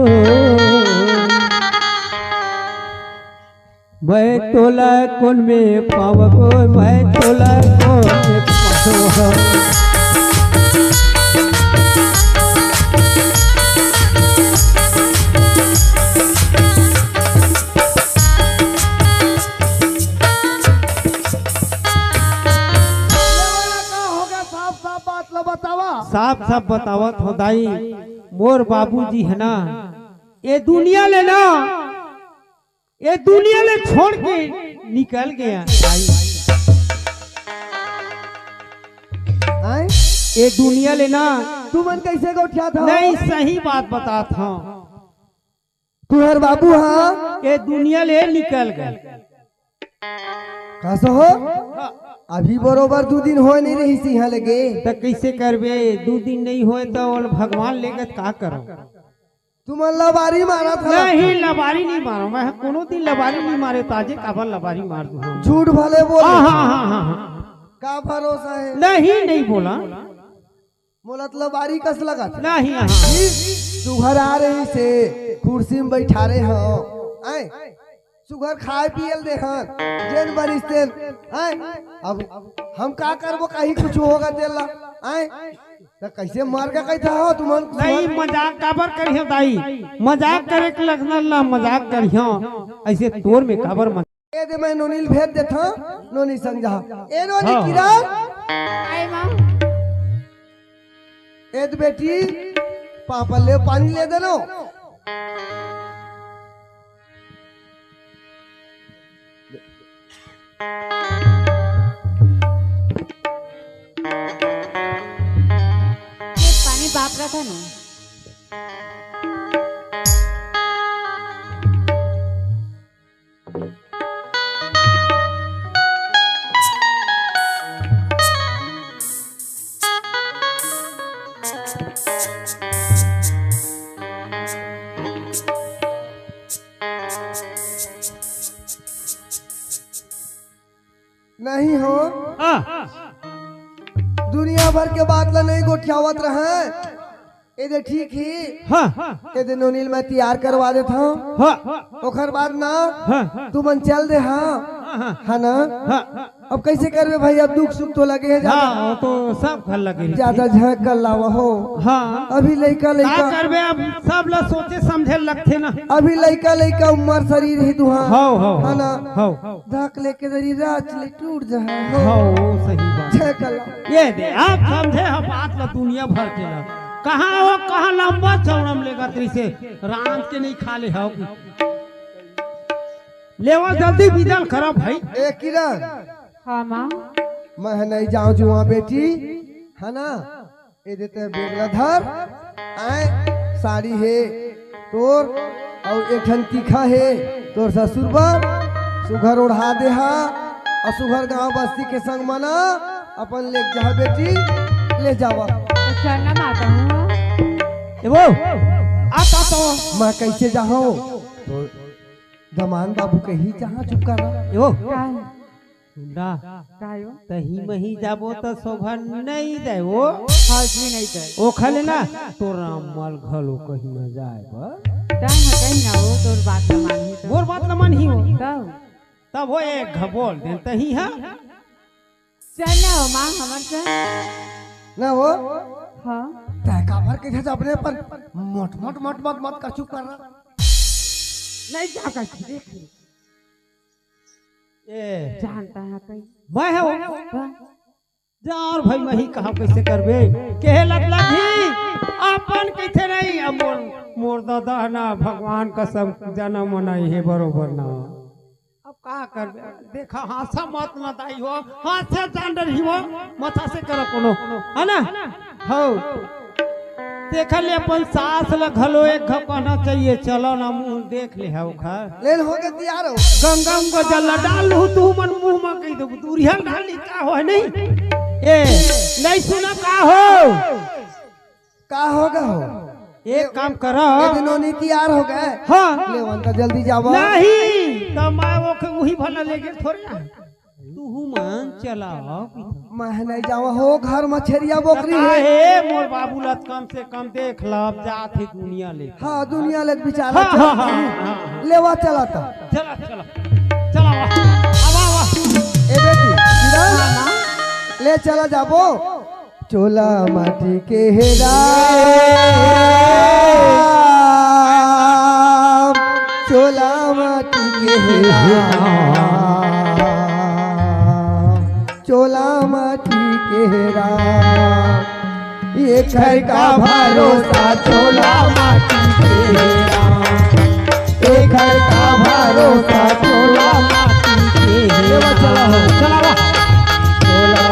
मैं तोला कोन में पावँव गो, मैं तोला कोन में पावँव। का होगे? साफ साफ बात ला बतावा। साफ साफ बतावत हँव दाई, मोर बाबूजी ह ना, ए दुनिया ले ना, ए दुनिया ले छोड़ के निकल गे दाई। आय? ए दुनिया ले ना। तुमन कइसे गोठियात हव? नहीं, सही बात बतात हँव। तुँहर बाबू ह ए दुनिया ले निकल गे। कस हो? अभी बरोबर दू दिन होय नइ रहिस इहाँ ले गे। त कइसे करबे? दू दिन नइ होय त ओला भगवान ले गे त का करव? तुमन लबारी मारत हव। नहीं, लबारी नइ मारँव। मैं कोनो दिन लबारी नइ मारेंव, त आजे काबर लबारी मार दूँ? झूठ भले बोले। हाँ, हाँ, हाँ, हाँ, हाँ। का भरोसा हे? नहीं, नहीं बोला। मोला त लबारी कस लगत हे। नहीं, हाँ। ई सुघर आ रहिसे, कुर्सी में बैठारे हव। आय, सुघर खाय पियल देहन, जेन बनिस तेन। आय, अब हम का करबो, कहीं कुछ होगा तेला। आय, त कैसे मर गे कहिथा हो तुमन? नहीं, मजाक काबर करिहो दाई? मजाक करे के लगना ला, मजाक करिहो। ऐसे तोर में काबर मजाक? ए दे, मैं नोनी ल भेज देथंव, नोनी संग जहा। ए नोनी, हाँ। किरण। आय माँ। ए दे बेटी, पापा ले पानी ले देनो। ये पानी बाप का था ना। नहीं हो। हाँ। दुनिया भर के बात ला नहीं गोठियावत रहे। ए दे ठीक ही। हाँ। ए दे नोनी ल मैं तैयार करवा देथंव। हाँ। ओखर बाद ना हाँ। तुमन चल दे, हाँ। हाँ, हाँ। है ना? हाँ। अब कैसे करबे भाई, अब दुख सुख तो लगे हे ज्यादा। हाँ, वो तो सब घर लगे रहिथे। ज्यादा झक कर लावा हो। हाँ। अभी लइका, का लइका। करबे, अब सब ला सोचे समझे लगथे ना। अभी लइका, लइका उम्र शरीर हे तुहां। हाँ, हाँ, है ना? हाँ। धक लेके दरी रात ले टूट जाए हो। हाँ, वो सही बात। झक कर लावा। ये दे, आप समझे हो बात ला दुनिया भर के ला। कहाँ हो, कहाँ लंबा चौड़ा में लेगा तेरी से रांध के नहीं खा ले हो। लेवा जल्दी बिदा ल करा भाई। ए किरण। हाँ माँ। मैं ह नहीं जाऊं जुआ बेटी, है ना? ए दे ते बेग ला धर। आय, साड़ी हे तोर, अउ एक ठन तीखा हे तोर ससुर बर। सुघर ओढ़ा देहा, अउ सुघर गांव बस्ती के संग मना अपन लेके जहा बेटी, ले जावा। तो चलना माता हूँ। ए वो, आ का तो? मैं कैसे जाहूं? तो दमान बाबू कही जहाँ चुप कर रहा। ए वो, का है? सुंडा, का है वो? तही मही जाबो त शोभा नहीं दे वो। हाँ जी, नहीं दे। ओ खले ना, तोरा मल घलो कहीं न जाए बर। तय न कहीं ना हो, तोर बात न मानही तो। मोर बात न मानही हो। तब? तब वो एक घ बोल दे तही हा। चल ना हो माँ, हमर से। ना हो। हाँ। तय काबर के थे अपने अपन मोट, मोट, मोट, मोट, मोट कर चुप कर रहा। नहीं जा कर देख। ए। जानता है कहीं। मैं है वो। हाँ। जा और भाई, मैं ही कहा कैसे करबे? कहे लग लगी, अपन कथे नहीं, अब मोर, मोर दादा ना, भगवान कसम, जनम नहीं है बरोबर ना। अब का करबे? देखा, हांसा मत न दाई हो, हांसे जान डरही हो, मत हांसे करो कोनो, है ना? हो। देखा ले अपन सास ल घलो एक घ कहना चाहिए, चलो ना मुंह देख ले है ओखर। लेन हो गए तैयार हो। गंगा में जल डाल लू तू मन मुंह में कही दो, दूरिया डाली का हो नहीं? ए, नहीं सुना का हो? का होगा हो? एक काम करो। ये दिनों नी तैयार हो गए। हाँ। ले वन तो जल्दी जावा। नहीं, तो मैं वो के वही भला लेके थोड़ी ना। तू हूँ मान चलाओ। मैं नहीं जावा हो, घर में छेरिया बोकरी है। हे मोर बाबू लत कम से कम देख ला, अब जात ही दुनिया ले। हाँ, दुनिया ले बेचारा हाँ, चल। हाँ, हाँ, हाँ, हाँ। लेवा चला तो। चला, चला। चला, वाह। आवा, वाह। ए बेटी, किरण, ले चला जाबो। चोला माटी के हे राम, चोला माटी के हे राम, चोला माटी के हे राम। एकर का भरोसा चोला माटी के हे राम। एकर का भरोसा चोला माटी के हे। ये बात चला हो, चला वाह। चोला।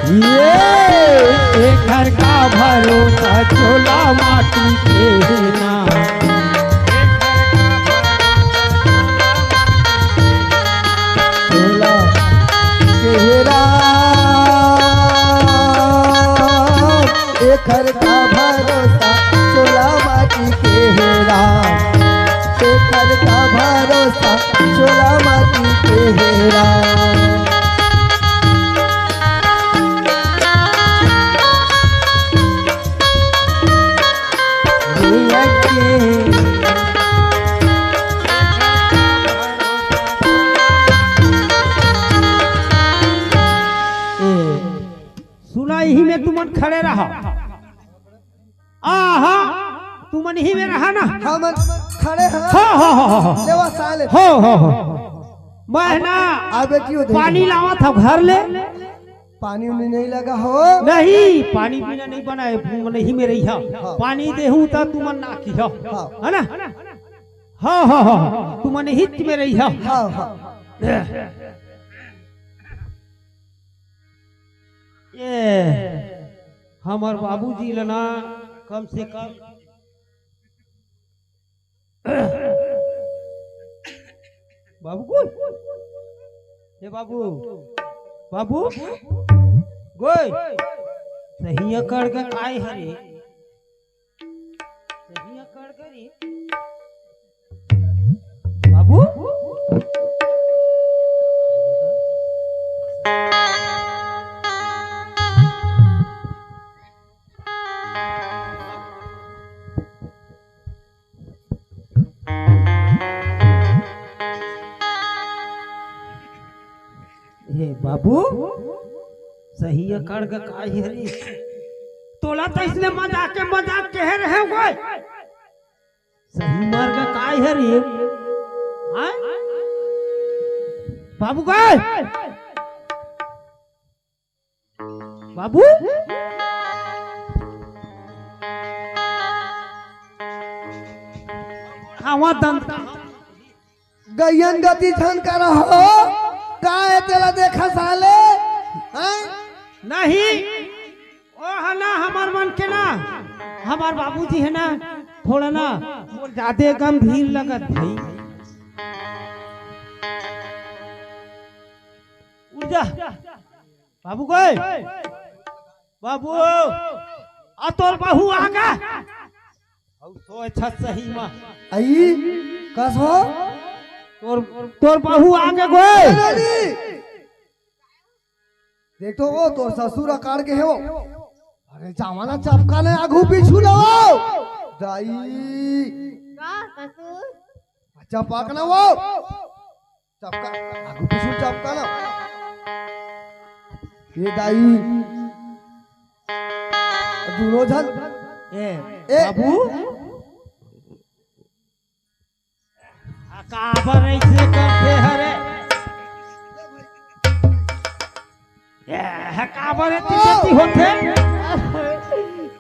ये एकर का भरोसा चोला माटी के हे ना। चोला के हे राम, एकर का भरोसा चोला माटी के हे राम, एकर का सुना, इही में तुमन खड़े रहा। आहा, तुमन इही में रहा ना। हमन खड़े हैं। हो, हो, हो, हो, हो। लेवा साले। हो, हो, हो। मैं ना आ बेटी हो दे। पानी लावत हव घर ले। पानी उनी नहीं लगा हो? नहीं, पानी बिना नहीं बनाए, तुमन इही में रही हो। हाँ। पानी देहूं त तुमन ना की हो। हाँ। है ना? हाँ, हाँ, हाँ, हाँ। तुमन हित में रही हो। हाँ, हाँ। ये हमर बाबूजी ल ना कम से कम बाबू गोय, हे बाबू, बाबू गोय, सही अकड़ के काय हरे? सही अकड़ के रे। बाबू? हे बाबू, सही अकड़ के काय हरी? तोला तो इसने मजाक के मजाक कहे रहे होय। सही मार्ग काय हरे? हाँ? बाबू काय? बाबू? आवा दंत। गइयन गति झन करहो, का ए तेला देखा साले? हैं? नहीं, ओ ह ना हमर मन के ना, हमर बाबूजी हे ना, थोड़ा ना, मोर जादे गंभीर लगत भई। उठ जा, बाबू गोय, बाबू, आ तोर बहू आ गे। अउ सोच सही मा। आई, कस हो? तोर, तोर बहू आ गे गोय। अरे रे। देख तो वो तोर ससुर अकाड़ के हे वो। अरे जावा ना चपका ने आगू पीछू लवाओ। दाई। का ससुर? चपक ना वो। चपका, आगू पीछू चपका ना। ये दाई। दूनों झन। ए, ए। बाबू। आ, काबर अइसे करथे हरे? ए, काबर अइसे करती होथे?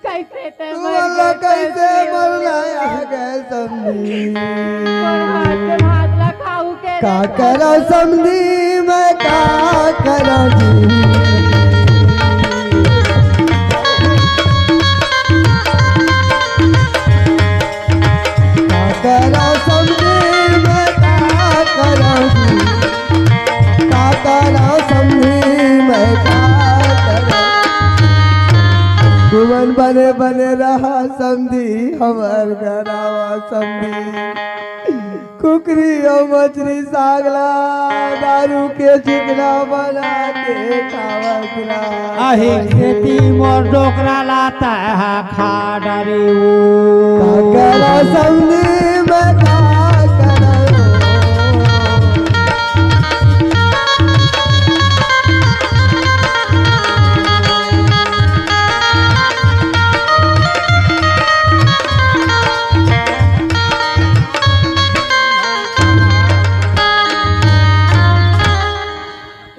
कइसे ते तू मर वाला गे, कइसे कइसे मरना मर गे? आ गे समधी? मोर हाथ के भात ला खाऊ के का रे करव समधी? समधी, मैं का करव जी? का करव समधी, मैं का करव जी? का करव समधी, मैं का करव? तुमन बने बने रहा समधी, हमर घर आवा समधी। कुकरी अउ मछरी साग ला, दारू के चिकना बना के खावत रहा। अही खेती मोर डोकरा ला तैं हा खा डरे ओ। का करव समधी, मैं का करव?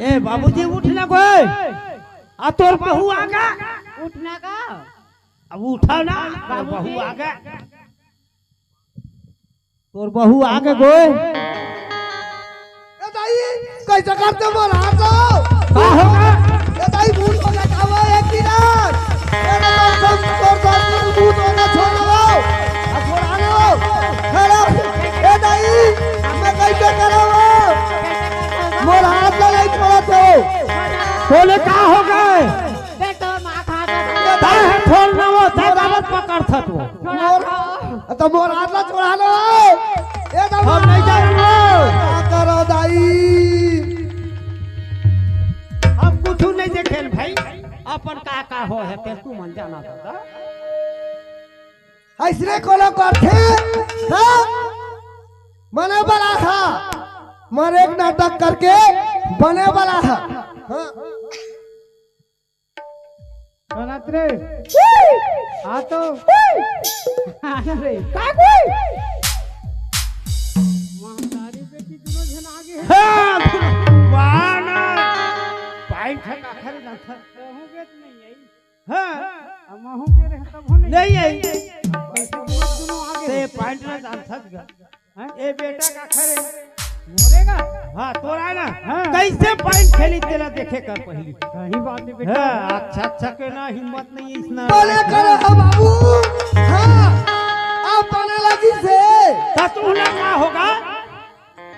ए बाबूजी, उठ ना गोय। आ तोर बहू आ गे। उठ ना का? अब उठा ना, तोर बाबूजी। बहू आ गे। तोर बहू आ गे गोय। ए दाई, कइसे करथे मोर हाथ ला? का होगे? ए दाई, भूत हो गे का वो एक किरण? ए दाई, सब तोर साथ में भूत हो गे, छोड़ दो। आ छोड़ा दो। खड़ा। ए दाई, मैं कइसे करव? मोर हाथ ला नहीं छोड़त हो। बोले का होगे? देख तो माँ खा तो तैं ह छोड़ ना वो, तैं काबर पकड़थस वो? छोड़ा मोर, दो। त मोर हाथ ला छोड़ा ना। ए दाई। हम नहीं जाने वो। का करव दाई? अइसने कोनो करथे? हाँ? बने वाला था। मरे के नाटक करके बने वाला था। हाँ। बनत रे। आ तो। आ ना रे। का कोई? महतारी बेटी दुनों झन आगे हे। हाँ, वाह ना। पाइन ठका खरे ना था। कहूँ के तो नहीं आई। हाँ। अब महूँ के रहे तब हो नहीं। नहीं आई। अब कैसे दुनों आगे ते हे। पाइन ना जानथस गा। हैं? ए बेटा का खरे। मोरे का? हाँ, तोरा ना। हाँ। कैसे पाइन खेली तेला देखे कर पहली। सही बात है बेटा। हाँ, अच्छा, अच्छा के ना हिम्मत नहीं है इसना। बोले करो हो बाबू। हाँ, अब बने लगी से। त तू ना का होगा?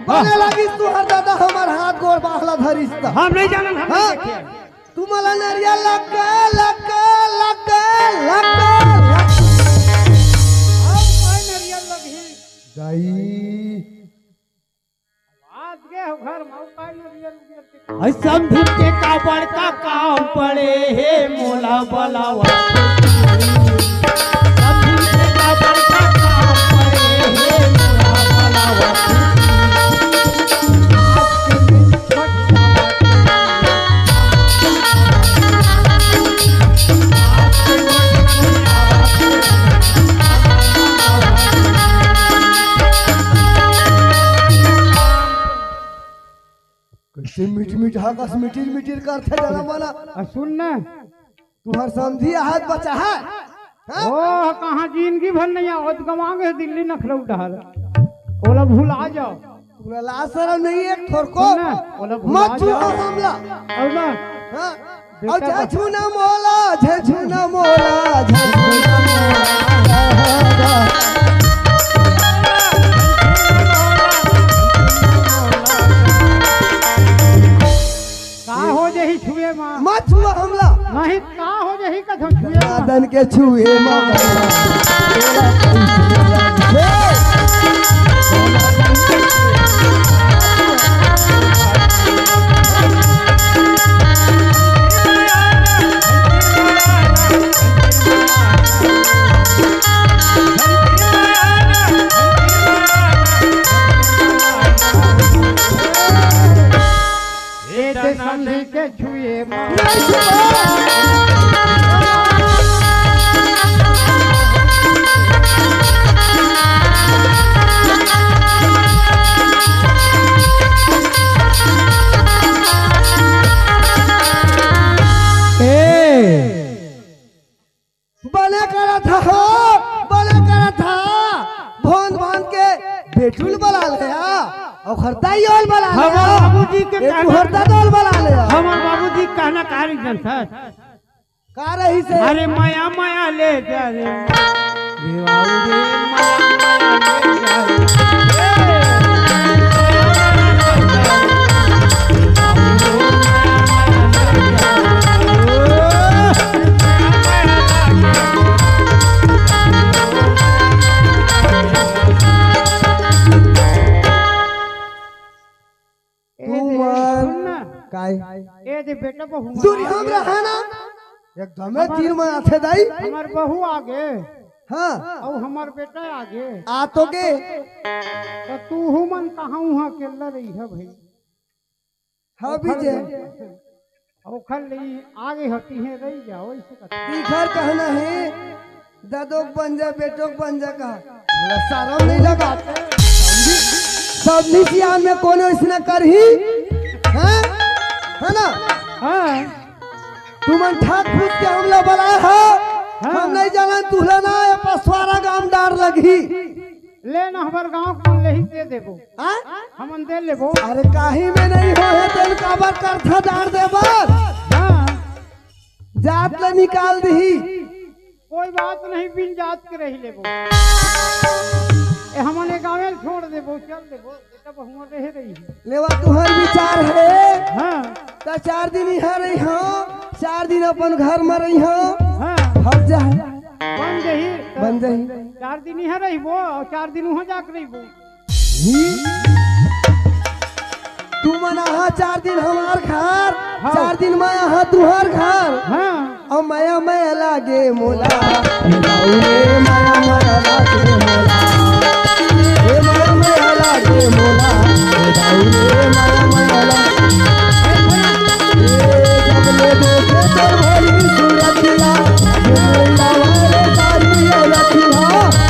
बने लगी तू हर दादा हमार हाथ गोड़ बाहला धरिस त। हम नहीं जानन, हम हाँ। नहीं देखे। तू मला नरिया लग गए, लग गए, लग गए, लग गए, लग गए। अब काय नरिया लग ही? गई। आज के हो घर में, काय नरिया लग गई? ऐ समधी के का बड़का काम पड़े हे मोला बलावा। समधी के का बड़का काम पड़े हे मोला बलावा। कैसे मीठ मीठ हाकस मिटिर मिटिर करथे जना मना। आ, सुन ना। तुहर समधी आहत बचा है? हाँ? ओह, कहाँ जिंदगी भर नहीं आवत, गवा गे दिल्ली नखलऊ डहर। ओला भुला जाव। तोला लाज शरम नहीं एक थोरको? सुन ना, ओला भुला मत छुआ जाव। हमला। अउ ना। हाँ? बेटा अउ झझुना मोला, झझुना मोला, झझुना मोला। का हो जही छुए मा? मत छुआ हमला। नहीं, का हो जही कथो छुए मा? नादन के छुए मा। ए ते समधी के छुए मा। ए, बने करत हा हो, बने करत हा। भोंद भोंद के बेटुल बला ले हा, अउ खरता योल बला ले हा। हमर बाबूजी के ए, कहना, तू हरता दोल बला ले हा। हमर बाबूजी के कहना का रहिस जानथस? का रहिस हे? अरे मया मया ले जा रे। रे बाबू रे, मया मया ले जा रे। ए तू दे, मन सुन ना। काय? ए दे बेटा बहू दूर मन हम आगे। रहा ना। एकदमे हमर, तीर में आथे दाई। हमर बहू आगे। हाँ। अउ हमर बेटा आगे। आ तो के। त तू हूँ मन कहाँ उहाँ अकेला रही है भाई? हाँ, ओखर बीजे। ले, ओखर ले आगे हटी है, रही जाओ, ऐसे करते। इधर कहना है, दादो के बन जा, बेटो के बन जा कहा। बोला, शरम नहीं लगा। सब निशियान में कोनो इसने करही? हैं? है ना? हाँ। तुमन ठाक फूस के हमला बलाए हो। हाँ। हम नहीं जाना तुहला ना, ये पसवारा गांव डार लगी। ले ना, हमर गांव के मन ले ही दे देबो। हाँ? हमन दे लेबो। अरे काहे में नहीं हो हे, तेन काबर करथा डार देबर? हाँ। जात ले निकाल दही। कोई बात नहीं, बिन जात के रही लेबो। ए, हमन ए गाँवे ल छोड़ देबो, चल देबो। बेटा बहुआ रहे रही। लेवा तुहर विचार हे। हाँ। त चार दिन इहाँ रही हो, चार दिन अपन घर में रही हो। हाँ। हट जा। बन जही। बन जही। चार दिन इहाँ रहिबो अउ चार दिन उहाँ जाके रहिबो। ही। तुमन आहा चार दिन हमार घर, हाँ। चार दिन मैं आहा तुहार घर। हाँ। अब मया मया लागे मोला, हे दाऊ रे, मया मया लागे मोला। हे मया मया लागे मोला, हे दाऊ रे, मया मया लागे। ए, जब ले देखे तोर भोली सूरतिया, जब ले लावा रे सारी रतिया,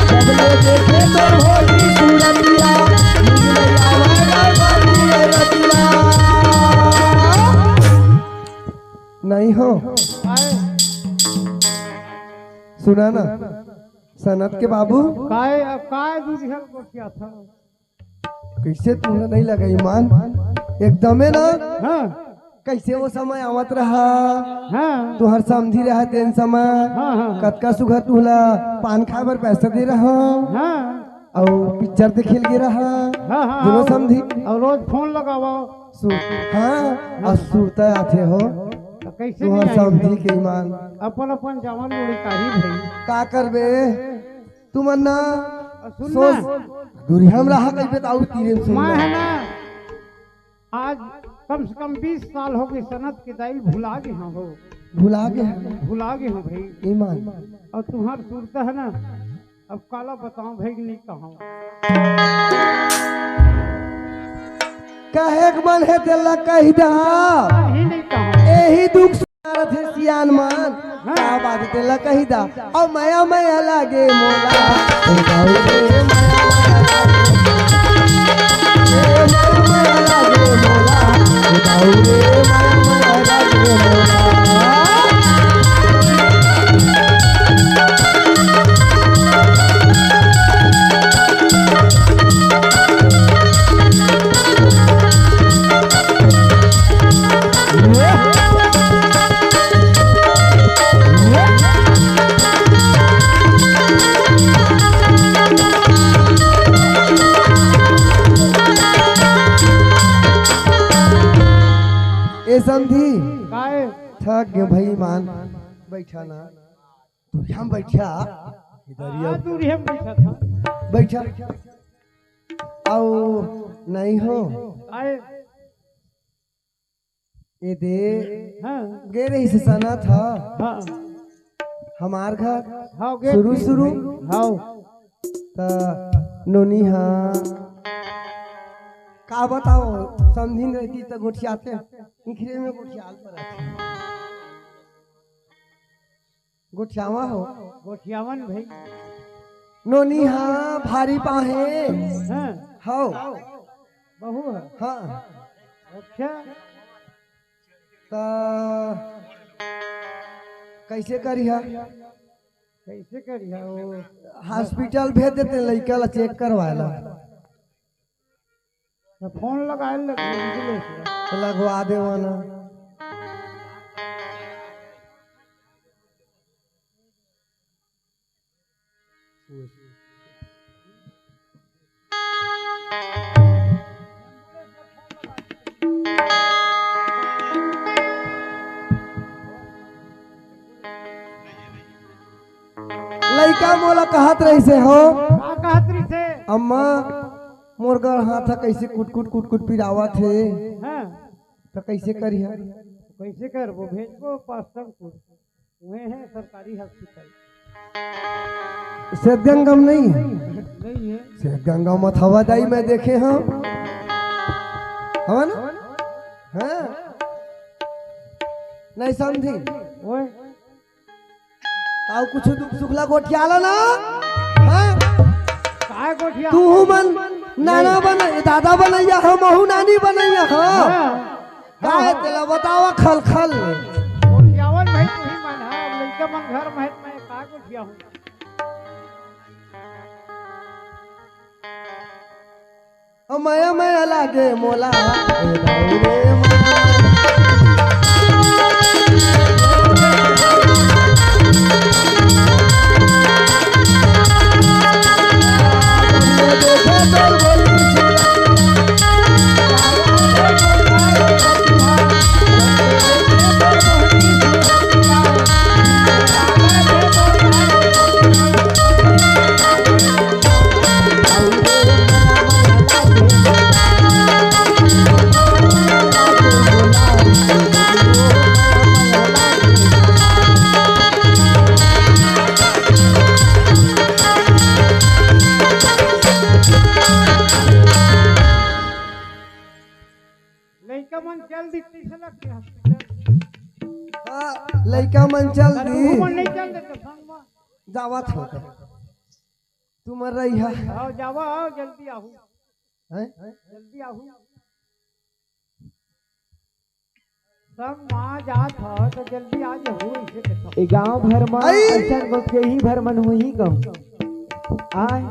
जब ले देखे तोर भोली सूरतिया, जब ले लावा रे सारी रतिया। नहीं हो। आए। सुना ना, सनत के बाबू। काय, अब काय दूरिहा गोठियाथव? कइसे तुमला नहीं लगा ईमान? एकदमे ना। हाँ। कइसे वो समय आवत रहा? हाँ। तुहर समधी रहा तेन समय। हाँ, हाँ। कतका सुघर तुहला पान खाए बर पैसा दे रहा। हाँ। अउ पिक्चर देखे ल गे रहा। हाँ, हाँ, दोनों अउ, समधी। अउ रोज फोन लगावा। सु-, हाँ, अउ सुरता आथे हो। त कइसे तुहर नहीं आही? समधी के ईमान। अपन अपन जावन लोड़ी काही भाई। का करबे? तुमन ना अउ सुन सोच, ना। दूरिहा म रहा कहिबे त अउ तीरे म सुन मैं ना। है ना, आज कम से कम बीस साल हो गे सनत के दाई ल भुला गे हंव हो। भुला गे हंव। भुला गे हंव भाई। ईमान। अउ तुहर सुरता है ना, अब काला बतावंव भाई कि नहीं कहंव। कहे के मन हे तेला कहि दा। नहीं, नहीं कहंव। एही दुख सुनारत हे सियान मन। हाँ। का बात हे तेला कहि दा। अब मया मया लागे मोला। ओ बाऊ रे, मया मया लागे। ए मया मया लागे मोला। ओ बाऊ रे, मया मया लागे मोला। ए समधी, काय? थक गे भाई मान, बैठा ना। दूरिहा म बइठा। इधर ही हाँ, अब। दूरिहा म बइठा था। बइठा। अउ नहीं हो। आए। ए दे। हाँ। गे रहिस सनत ह। हाँ। हमार घर। हाँ, गे शुरू, रहिस। शुरू। हाँ। त नोनी ह। का बताओ, समधिन रहितिस त गोठियातेंव। इखरे में गोठियाल परत हे। गोठियावा हो। गोठियावन भाई। नोनी हा भारी पाहे। हाँ। हव। बहू है। हाँ। अच्छा। त कइसे करिहा? कइसे करिहा? वो हॉस्पिटल भेज देतेंव लइका ला चेक करवाए ला। त फोन लगाए ल लगवा देवा ना। लइका मोला कहत रहिसे हो। का कहत रहिसे? अम्मा, मोर गर हाथ ह कइसे कुटकुट कुटकुट पिरावत हे। हाँ। त कइसे करिहा? कइसे करबो? भेजबो पास्टम को। उहे हे सरकारी हॉस्पिटल। सेतगंगा म नहीं हे? नहीं हे। सेतगंगा म हवा दाई मैं देखे हंव। हवा ना? हाँ। नहीं समधी। ओए। अउ कुछ दुख सुख ला गोठियाला ना? हाँ? काय गोठिया? तू मन नाना नहीं। बन, दादा बनइया ह, महू नानी बनइया ह। हाँ। का हे तेला बतावा खल खल। गोठियावन भाई तुही मन ह, अब लइका मन घर में हे, मैं का गोठियाहूँ? ओ मया मया लागे मोला, ए दाऊ रे मया। जल्दी चला के हॉस्पिटल। हाँ, लइका मन चल अरे, दी। वो मन नहीं चल देते संग में। जावत हो। तुमन रहिहा। आओ, जावा, आओ, जल्दी आहू। हैं? जल्दी आहू। सब माँ जात ह, तो जल्दी आ जाहू, इसे के सब। ए गांव भर म आई। अइसन गोठ के ही भर मन होही कहूँ। आय,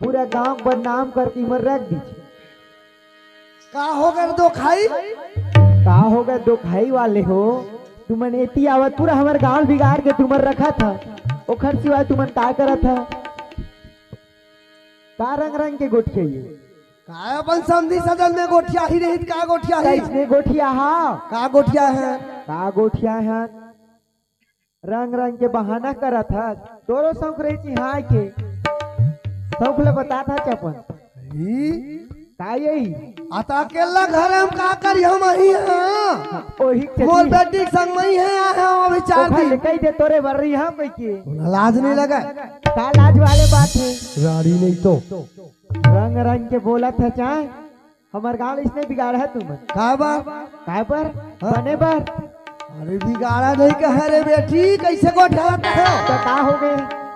पूरा गांव बदनाम करके इमर रख दीजिए। का हो गे दोखाई? का हो गे दोखाई वाले हो? तुमन एती आवत पूरा हमर गांव बिगाड़ के तुमन रखत ह। ओखर सिवाय तुमन का करत ह? का रंग रंग के गोठिया ये? का अपन समधी सजन में गोठिया ही रहित, का गोठिया ही? कइसने गोठिया हा? का गोठिया है? का गोठिया है? रंग रंग के बहाना करत हस, तोरो शौक रही चिहाय के। शौक ले बता था चपन। ही? का यही? आ त अकेला घर हम का करी, हम ही हाँ। ओही के मोर चलती। बेटी के संग में ही है, आए हैं अभी चार ओखर दिन। ले कही दे तोरे बर रही हम कही के। लाज नहीं लगा। का लाज वाले बात है? राड़ी नहीं तो। रंग रंग के बोलत ह चाहे। हमर गांव इसने बिगाड़ा है तुमन। का बर? का बर? हाँ। बने बर। अरे बिगाड़ा नहीं कहे रे बेटी, कइसे गोठियात है? तो का हो गे?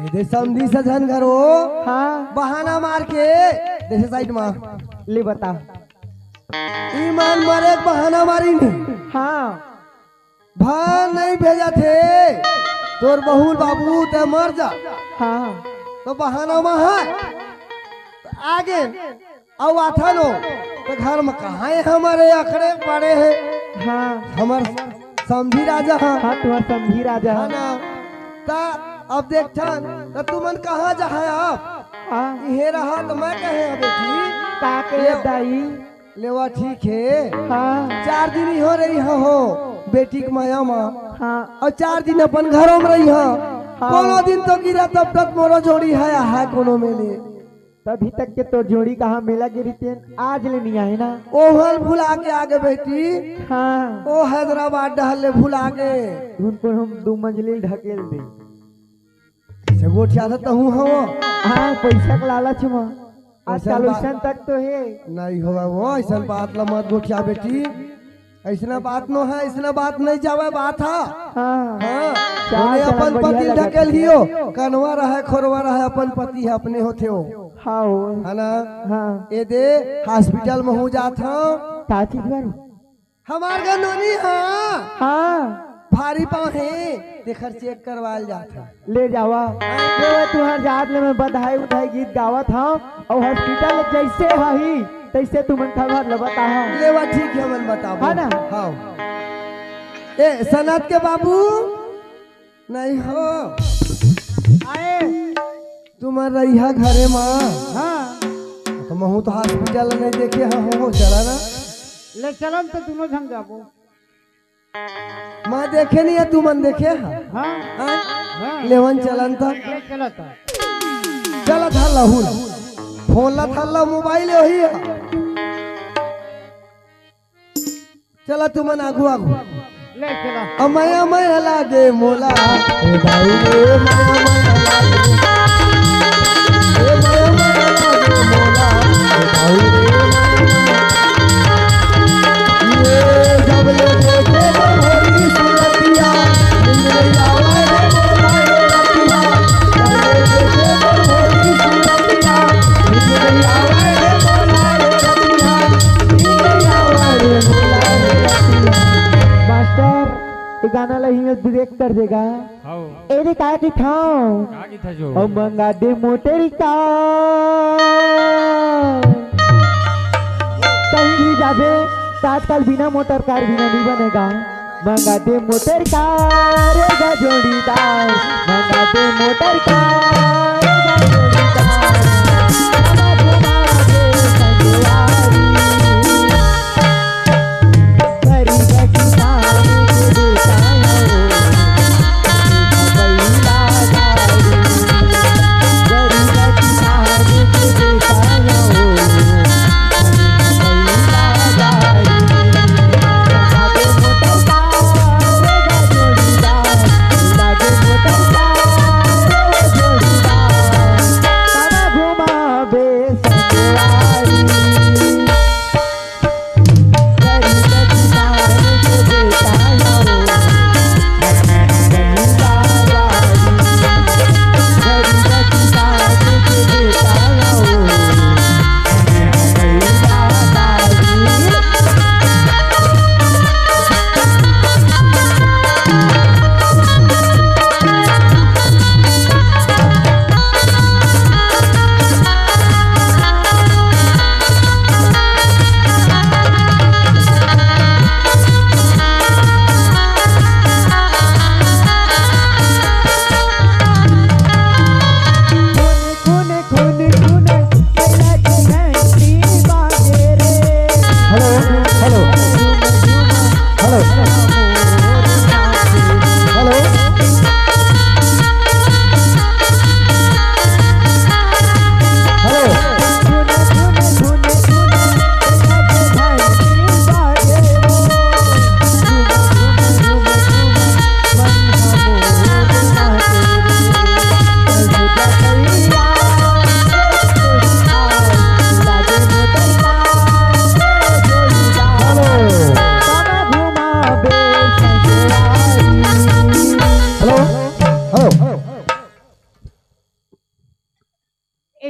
ए दे समधी सजन घरो। हाँ। बहाना मार के, जैसे साइड में। ले बता। ईमान मारे के बहाना मारी नहीं। हाँ। भान नहीं भेजत हे, तोर बहू बाबू ते मर जा। हाँ। तो बहाना में है। तो आगे अउ आथन हो, तो घर में कहाँ है हमर अखड़े पड़े हैं। हाँ। हमर समधी राजा हाँ। हाँ, तुम्हार समधी राजा है हाँ। ना। ता अब देखथन, तो तुमन कहाँ जहाँ आप? हाँ। इहे रहा तो मैं कहे अब बेटी। का के ये दाई? लेवा ठीक है। हाँ। चार दिन ही हो रही हो, हो बेटी के माया मा। हाँ। अउ चार दिन अपन घरों में रही हो। हाँ। कोनो दिन तो गिरा तब तक मोरो जोड़ी है, है कोनो मेले। तभी तक के तोर जोड़ी कहाँ मेला गिरी तेन आज ले नहीं आए ना। ओहल भुला के आगे बेटी। हाँ। ओ हैदराबाद डहल ले भुला के। उनको हम दो मंजिली ढकेल दे। कइसे गोठियाथस तहूँ हव? हाँ, पइसा के लालच म। पैसा आजकल बा- वइसन तक तो हे। नहीं होवय वो, अइसन बात ला मत गोठिया बेटी। अइसना बात नो हे, अइसना बात नहीं जावय, बात हा। हाँ। हाँ। चला, ओने चला, अपन बढ़िया पति लगत ढकेल हे। हियो, कनवा रहय, खोरवा रहय, अपन पति हे, अपने होथे वो। हाँ हो। है ना? हाँ। ए दे, hospital में हो जात हव। का चीज बारू? हमार गा नोनी हा। हाँ। भारी पाँव हे, तेखर check करवाल जात हे। ले जावा। ले वो तुहर जात ले मैं बधाई उधाई गीत गावत हव, अउ hospital जइसे हही, तइसे तुमन खबर ल बताहा। ले वा ठीक हे, मन बताबो। है ना? हाँ। ए, सनत के बाबू, नहीं हो। आए। तुमन रहिहा घरे मा। हाँ। तो महू तो hospital नहीं देखे हा, हो, चला ना। ले चलन तो दोनों झन जाबो। मैं देखे नहीं हे, तुमन देखे हा? हाँ। हाँ? हाँ। लेवन चलन त। ले चला त। चला था लहुल। फोन ला था ला mobile वही हे। चला तुमन आगू आगू। ले चला। अमय अमय लागे मोला। ए दाऊ रे, मय मय लागे। ए मय मय लागे मोला। ए दाऊ रे, मय मय। ये जब ले देखे तो भोली सूरतिया, नींद नहीं आवे रे मोला रे रतिया। जब ले देखे तो भोली सूरतिया, नींद नहीं आवे रे मोला रे रतिया। नींद नहीं आवे रे मोला रे रतिया। मास्टर, ये गाना ला ही direct कर देगा। हाओ। एदे का किथाओ? का किथा जो? ओ मंगा दे मोटर का। कहीं भी जाबे, त आजकल बिना मोटर कार बिना नहीं बनेगा। मंगा दे मोटर कार गा जोड़ीदार, मंगा दे मोटर कार गा जोड़ीदार।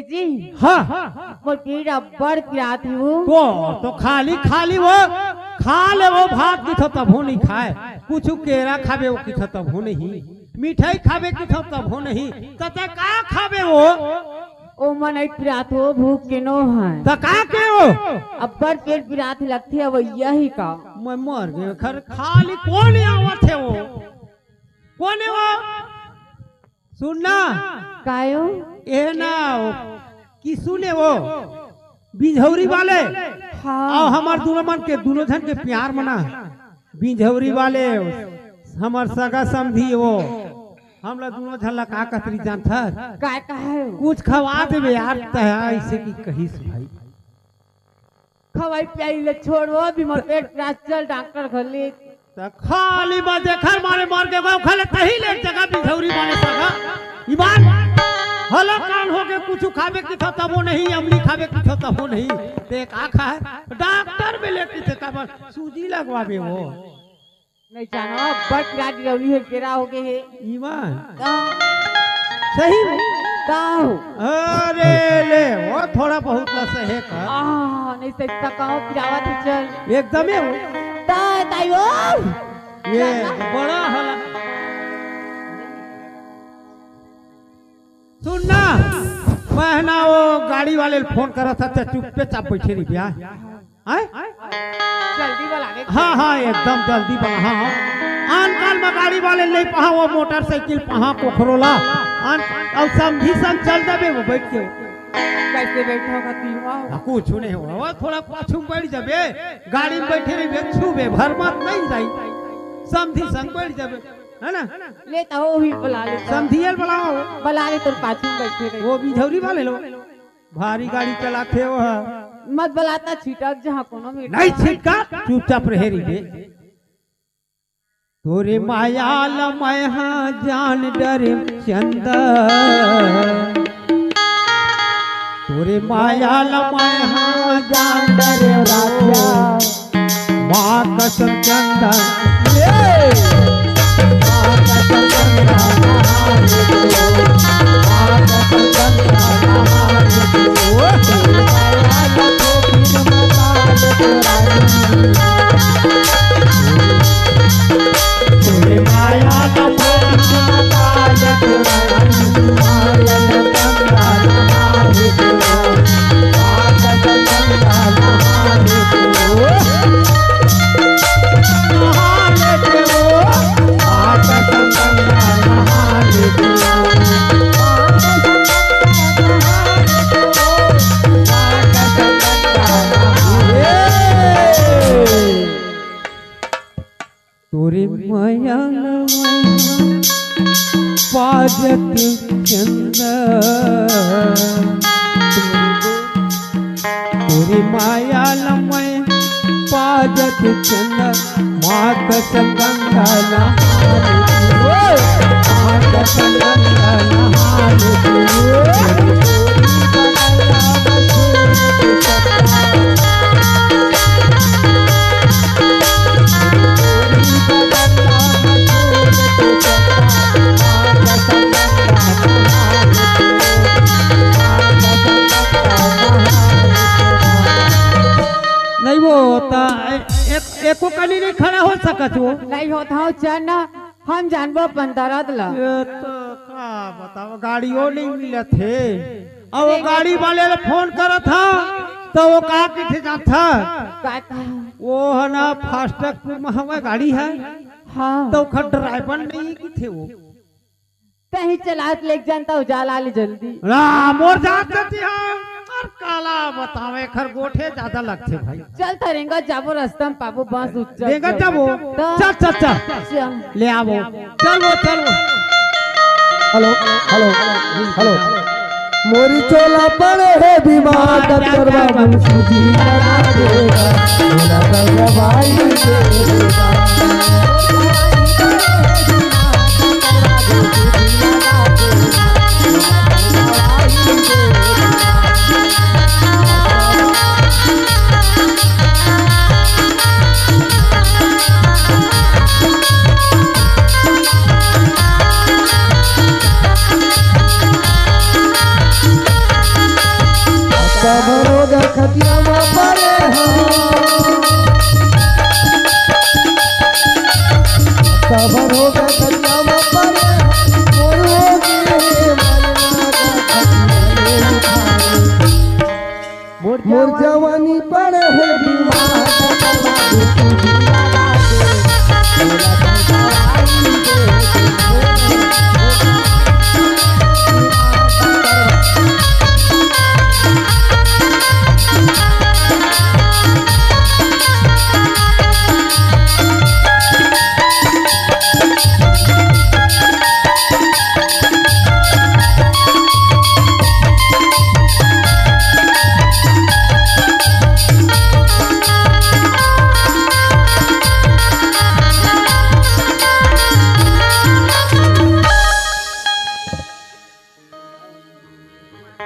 जी। हाँ। मोर पेट अब्बड़ पिरात हे वो। तो, तो खाली, खाली वो खा ले वो भात किथो तभो नहीं खाए, कुछ केरा खाबे वो किथो तभो नहीं, मिठाई खाबे किथो तभो नहीं, त तैं का खाबे वो? ओ मन अइ पिरात हो, भूख के नो है। त का के वो? अब्बड़ पेट पिरात लगथे, अवइया ही का? मैं मर गए खर, खाली कोन आवत हे वो? कोन हे वो? सुन ना। कायो? ए ना वो, किसु ने वो, बिझौरी वाले। हाँ। अउ हमर दूनों मन के, दूनों झन के प्यार मना। बिझौरी वाले, हमर सगा समधी वो। हमला दूनों झन ला का कतरी जानथस? काय कहे? कुछ खवा देबे यार, तैं अइसे कि कहिस भाई। खवाई पियाई ले छोड़ वो, अभी मोर पेट पिरात, चल डॉक्टर घर ले। त खाली बा देखर मारे मर के गो, खाले तही ले जगह बिझौरी मारे सगा। ईमान, हलो कान हो के कुछ खाबे किथो तभो नहीं, अमली खाबे किथो तभो नहीं। तैं का खाए? डॉक्टर में ले किथे तब सूजी लगवाबे वो। नहीं जानो, अब्बड़ पिरात डरौली हे, केरा हो गे हे। ईमान। का? सही में? का हो? अरे ले, वो थोड़ा बहुत बस हे का? आ, नहीं सही त का हो, पिरावत हे चल। एकदमे हो। ताई, ताई हो। ये बड़ा हला। सुन ना, मैं ना वो गाड़ी वाले ल फोन करत हँव, तैं चुप्पे चाप बइठे रहिबे। हैं? जल्दी बला रे। हाँ, हाँ, एकदम जल्दी बला, हाँ, हाँ। आनकाल में गाड़ी वाले नहीं पहा, वो मोटरसाइकिल पहा कोखरो ला। आन-, अउ समधी संग चल जाबे वो बइठ के। कइसे बइठे हो गति हुआ? हाँ, कुछ नहीं हुआ, वो थोड़ा पाछू में बइठ जाबे, गाड़ी में बइठे रहिबे, छूबे भर मत नहीं जाई, समधी संग बइठ जाबे। है ना? ले त ओ भी बला ले त। समधिया ल बलाओ। बला ले, तोर पाछू में बइठे रहे। वो बिझौरी वाले लो। भारी गाड़ी चलाथे वो ह। मत बला त छिटक जहाँ कोनो भी। नहीं छिटका, चुपचाप रहे रहिबे। तोरे माया ल मैं हा जान डरे चंदा। तोरे माया ल मैं हा जान डरे राजा। माँ कसम चंदन, ये। माँ कसम चंदन, माँ कसम चंदन, तोरे माया ल मैं पाजत चंदा, तोरे माया ल मैं पाजत चंदा, माँ कसम गंगा नहाने की, माँ कसम गंगा नहाने की। नहीं वो होता, ए-, एक, एको कनी नहीं खड़ा हो सकत वो। नहीं होत हव, चल ना, हम जानबो अपन दरद ला। ये तो का बताओ, गाड़ियों नहीं मिलत हे। अब वो गाड़ी वाले ला फोन करत हा, तो वो का किथे जात हा? का कहा? वो है ना, फास्टैगपुर में हमारे गाड़ी है, हाँ। तो ओखर ड्राइवर नहीं किथे वो। कहीं चलात लेके जानता हूँ, जाला ले जल्दी। ला, मोर जात देती है। और काला बतावे, खरगोठे ज्यादा लगथे भाई। चल, थरेंगा जाबो, रास्ता में पाबो, बांस उच्चा रेंगा उच्चा। जाबो। तो चल, चल, चल। चल। ले आवो। चल वो, चल वो। Hello, hello, hello. मोरी चोला पड़े हे बीमार, डॉक्टर बाबू सूजी लगा देगा। बोला दवाई देगा। ए,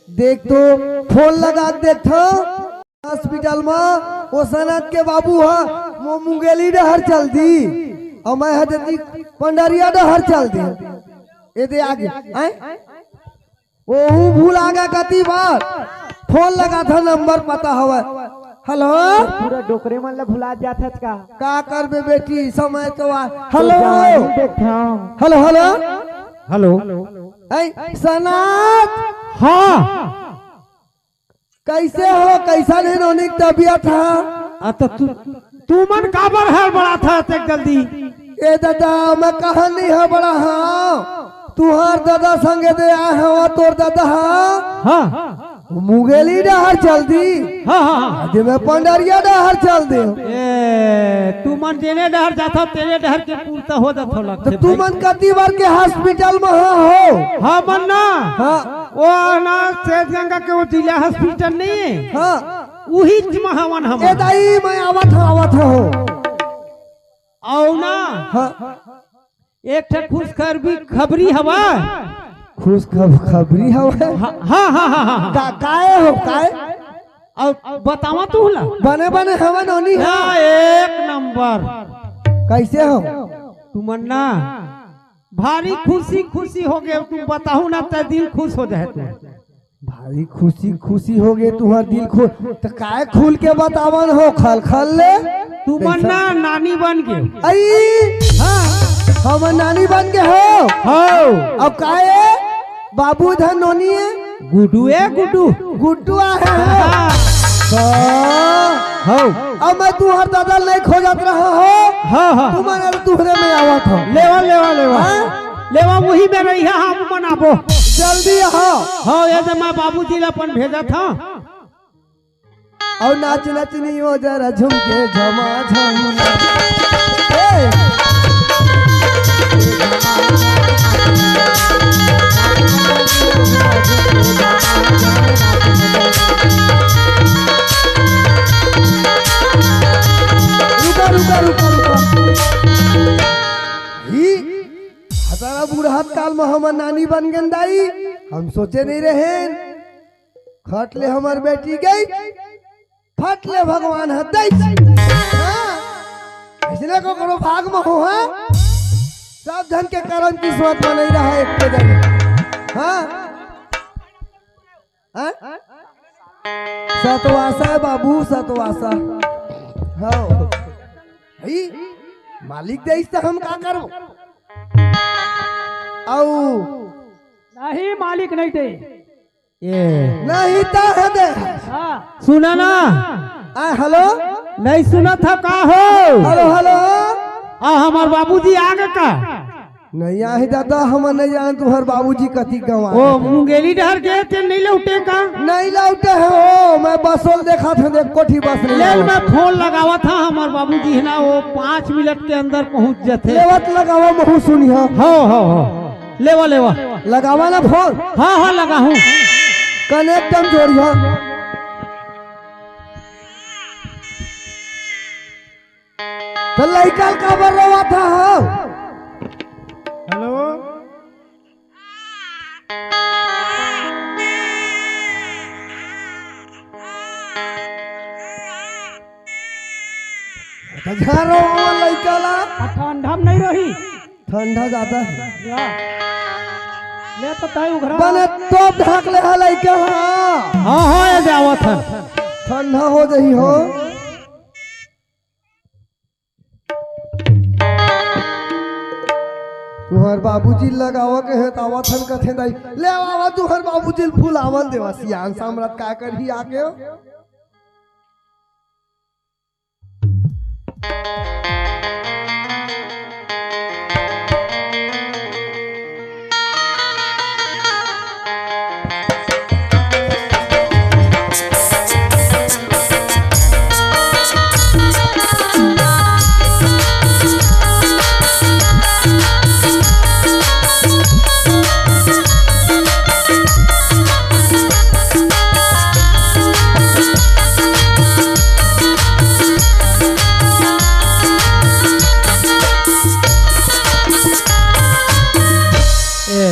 देख तो, फोन लगा के देखथंव हॉस्पिटल म, ओ सनत के बाबू ह मो-, मुंगेली डहर चल दी, अउ मैं ह देती पंडरिया डहर चल दी। ए दे आगे, आय? ओहू भुला गे कति बार। फोन लगाथंव, नंबर पता हवय। हेलो? पूरा डोकरे मन ला भुला जाथस का? का करबे बेटी, समय तो आ। तो हेलो? जान ही देखथंव। Hello, hello? हेलो? ऐ, सनत? हाँ। कइसे हो? कइसन हे नोनी के तबीयत ह? आ, त तू, तुमन काबर हड़बड़ाथव अतेक जल्दी? ए ददा, मैं कहाँ नइ हड़बड़ाहंव। तुंहर ददा संगे दे आय हंव, तोर ददा ह। हाँ। मुंगेली डहर चल दी। हाँ, हाँ, हाँ। आज मैं पंडरिया डहर चल दे। ए, तुमन जेने डहर जाथव, तेने डहर के पूर्ता हो जाथव त लगथे भाई। तुमन कति बार के हॉस्पिटल म हो? हमन ना। हाँ। ओ ना, सेठ गंगा के ओ जिला हॉस्पिटल नइ हे? हाँ। उहीच म हवन हमन। ए दाई, मैं आवत हंव, आवत हंव। अउ ना। हाँ। एक ठे खुशखबरी, खबरी हवय। खुश खब-, खबरी हवय? हाँ, हाँ, हाँ, हाँ, हाँ। का, काय हो, काय? अउ बतावंव तुंहला। बने, बने हवय नोनी, हाँ। हाँ, एक नंबर। कइसे हो? तुमन ना भारी खुशी, खुशी हो गे, तुम बताहू ना, त दिल खुश हो जाय तू। भारी खुशी, खुशी हो गे, तुंहर दिल खुश। त काय खुल के बतावन हो, खलखल ले? तुमन ना नानी बन गे। अई! हाँ। हमन नानी बन गे हो। हाँ। अब काय? बाबू धन नोनी हे? गुड्डू ए, गुड्डू। गुड्डू आहे हो। हाँ। हाँ। हाँ। अब मैं तुंहर ददा ल नइ खोजत रहा हो। हाँ, हाँ। तुमन अउ तुंहरे में आवत हंव। लेवा, लेवा, लेवा। हाँ? लेवा, उही में रहिहा, हम मन आबो। जल्दी आहा। हाँ, ए दे मैं बाबूजी ला अपन भेजत हंव। अउ नाच नचनी ओ जरा झुम के झमा झम। ए! रुका, रुका, रुका, रुका। ही, हतारा बुढ़त काल म हमर नानी बन गेन दाई, हम सोचे नइ रहेन। खट ले हमर बेटी गई, फट ले भगवान ह दई। हाँ? अइसने ककरो भाग म हो, हाँ? सब झन के करम किस्मत म नइ रहय एक के जगह। हाँ? हाँ? सतवासा हे बाबू, सतवासा। हाँ। भाई, मालिक दे, इस त हम का करबो? अउ नहीं, मालिक नइ दे। ए। नहीं त हे दे। हाँ। सुना ना। आ, हेलो? नइ सुनत हव का हो? Hello, hello? आ, हमर बाबूजी आ गे का? नइ आही ददा, हमन नइ जानन तुंहर बाबूजी कति गंवा ओ, मुंगेली डहर गे ते नइ लौटे का? नइ लौटे हो, मैं बसोल देखत हंव, देख कोठी बस नइ ले, आवत। मैं फोन लगावत हंव, हमर बाबूजी हे ना, ओ पाँच मिनट के अंदर पहुंच जथे। लेवत लगावा, महू सुनिहा। हो, हो, हो। लेवा, लेवा। लगावा ना फोन। हाँ, हाँ, लगाहूं। कनेक्ट म जोड़िहा। त लइका ल काबर रोवत हव? हेलो? त झन रोवा लइका ला। आ ठंडा म नइ रही। ठंडा जादा हे। या। ले त तय उघरा। बने तोप ढांक ले हा लइका हा। हाँ, हाँ, ए दे आवत हन। ठंडा हो जाही हो। तुंहर बाबूजी लगावा के हे, त आवत हन कथे दाई। ले आवा, तुंहर बाबूजी ल फुलावन देवा, सियान सामरथ का करही आके। ए,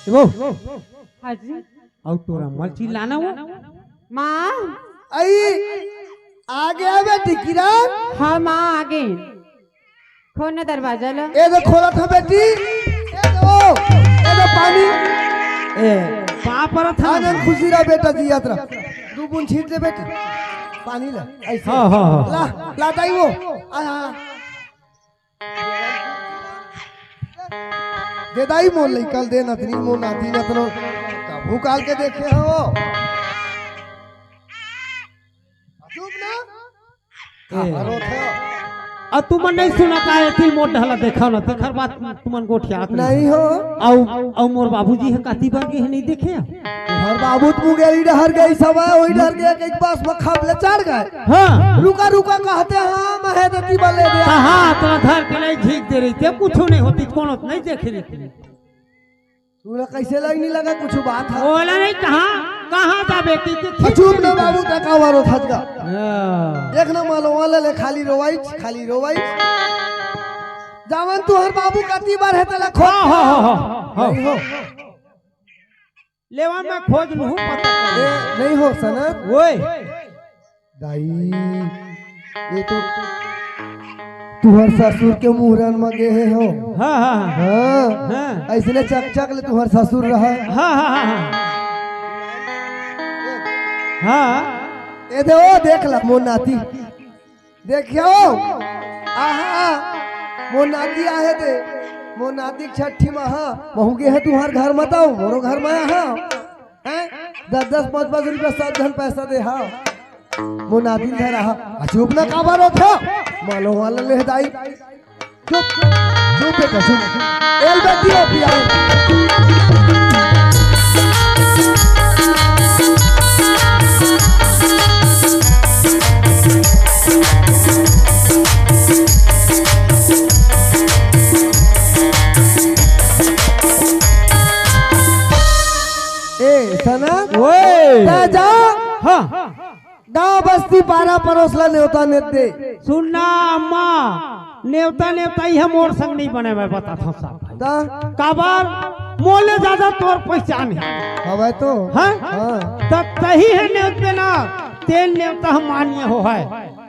ए बहू, हाँ जी। अउ तोर अम्मा ल चिल्लाना वो। माँ। आई, आ गया बेटी किरण? हाँ माँ, आ गए। खोल ना दरवाजा ला। ए दे खोलत हँव बेटी। ए दे ओ, ए दे पानी। ए, पाँव परत हँव। आनंद खुशी रह बेटा, जियत रह। दू बूंद छींट ले बेटी। पानी ला, अइसे। हाँ, हाँ, हाँ। ला, ला दाई वो। आ, आ। दे दाई मोर लइका ल दे नतनी, मोर नाती नतनो। कभू काल के देखे हँव। चुप ना। ए। अउ तुमन नहीं सुनत का, एती मोर डहर ला देखव ना, तेखर बाद तुमन गोठियात नहीं हो। अउ, अउ मोर बाबूजी ह कति बर गे हे, नहीं देखे हव? तुंहर बाबू त मुंगेली डहर गे, सब हे, ओही डहर गे, एक बस म खप ले चढ़ गे। हाँ। रुका, रुका, कहते हँव, मैं हे देती बले दे। कहाँ अतना धर के नहीं झींक दे रही, ते कुछू नहीं होतिस, कोनो नहीं देखे रही। तोला कइसे लग नहीं लगा कुछू बात ह? ओला नहीं कहाँ, कहाँ जाबे की, की अ, चुप ना बाबू, तका वारो थचगा। हाँ। देख ना मालो वाला ले खाली रोवाइच, खाली रोवाइच। जावन तुंहर बाबू कति बर हे तेला खोज। हाँ, हाँ, हाँ, हाँ, हाँ। नहीं हो। लेवा मैं खोज लूँ, पता कर। ए, नहीं हो सनत। ओए। दाई, ये तो तुंहर ससुर के मुहरन म गे हे हो। हाँ, हाँ, हाँ। हाँ। हाँ। अइसने चकचक ले तुंहर ससुर रहय। हाँ, हाँ, हाँ, हाँ। हाँ। ए दे ओ, देख ला, मोर नाती। देखियो। आहा, मोर नाती आहे दे। मोर नाती के छट्ठी म हा। महूँ गे हे तुंहर घर म त, मोरो घर म आहा। हैं? दस दस, पाँच पाँच रुपया सब झन पैसा दे हा। मोर नाती ल धरा हा। अ, चुप ना काबर होत हव? मालो वाला ले दाई। चुप, चुप बेटा, चुप। एल बेटी हो पिया। ए, सना? ओए। ता जा। हाँ। गाँव बस्ती पारा परोस ला नेवता नेत दे। सुन ना अम्मा, नेवता नेवता ही हम मोर संग नहीं बने, मैं बताथँव साफ भाई। ता? काबर मोले ज्यादा तोर पहचान हे। हवय तो। हैं? हाँ। त तही हे नेवत बे ना, तेन नेवता ह मान्य होवय।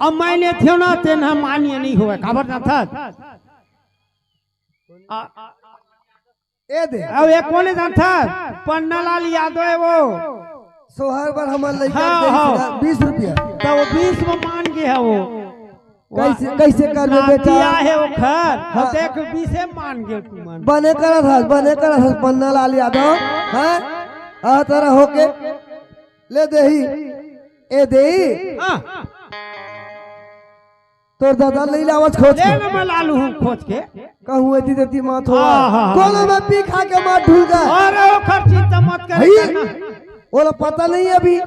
अब मैं नेथेंव ना, तेन ह मान्य नहीं होवय। काबर जानथस? आ, ए दे। अब एक कोने जानथस? पन्नालाल यादव हे वो। सोहर बर हमर लइका हाँ, के हाँ। बीस रुपया। त वो बीस म मान गे हे वो। कइसे, कइसे करबे नाती बेटा? आहे ओखर। हाँ। देख, बीसे मान गे तुमन। बने करत हस, बने करत हस, पन्नालाल यादव। हाँ? आ तरह होके ले देही। ए देही। हाँ। तोर ददा ल नइ लावस खोज ले के। ना, मैं ला लूहूँ खोज के। कहूँ एती तेती मत होवय। हाँ, हाँ, हाँ। कोनो में पी खा के मत ढुल गे। अरे ओखर चिंता मत करे हई। करना। ओला पता नहीं अभी।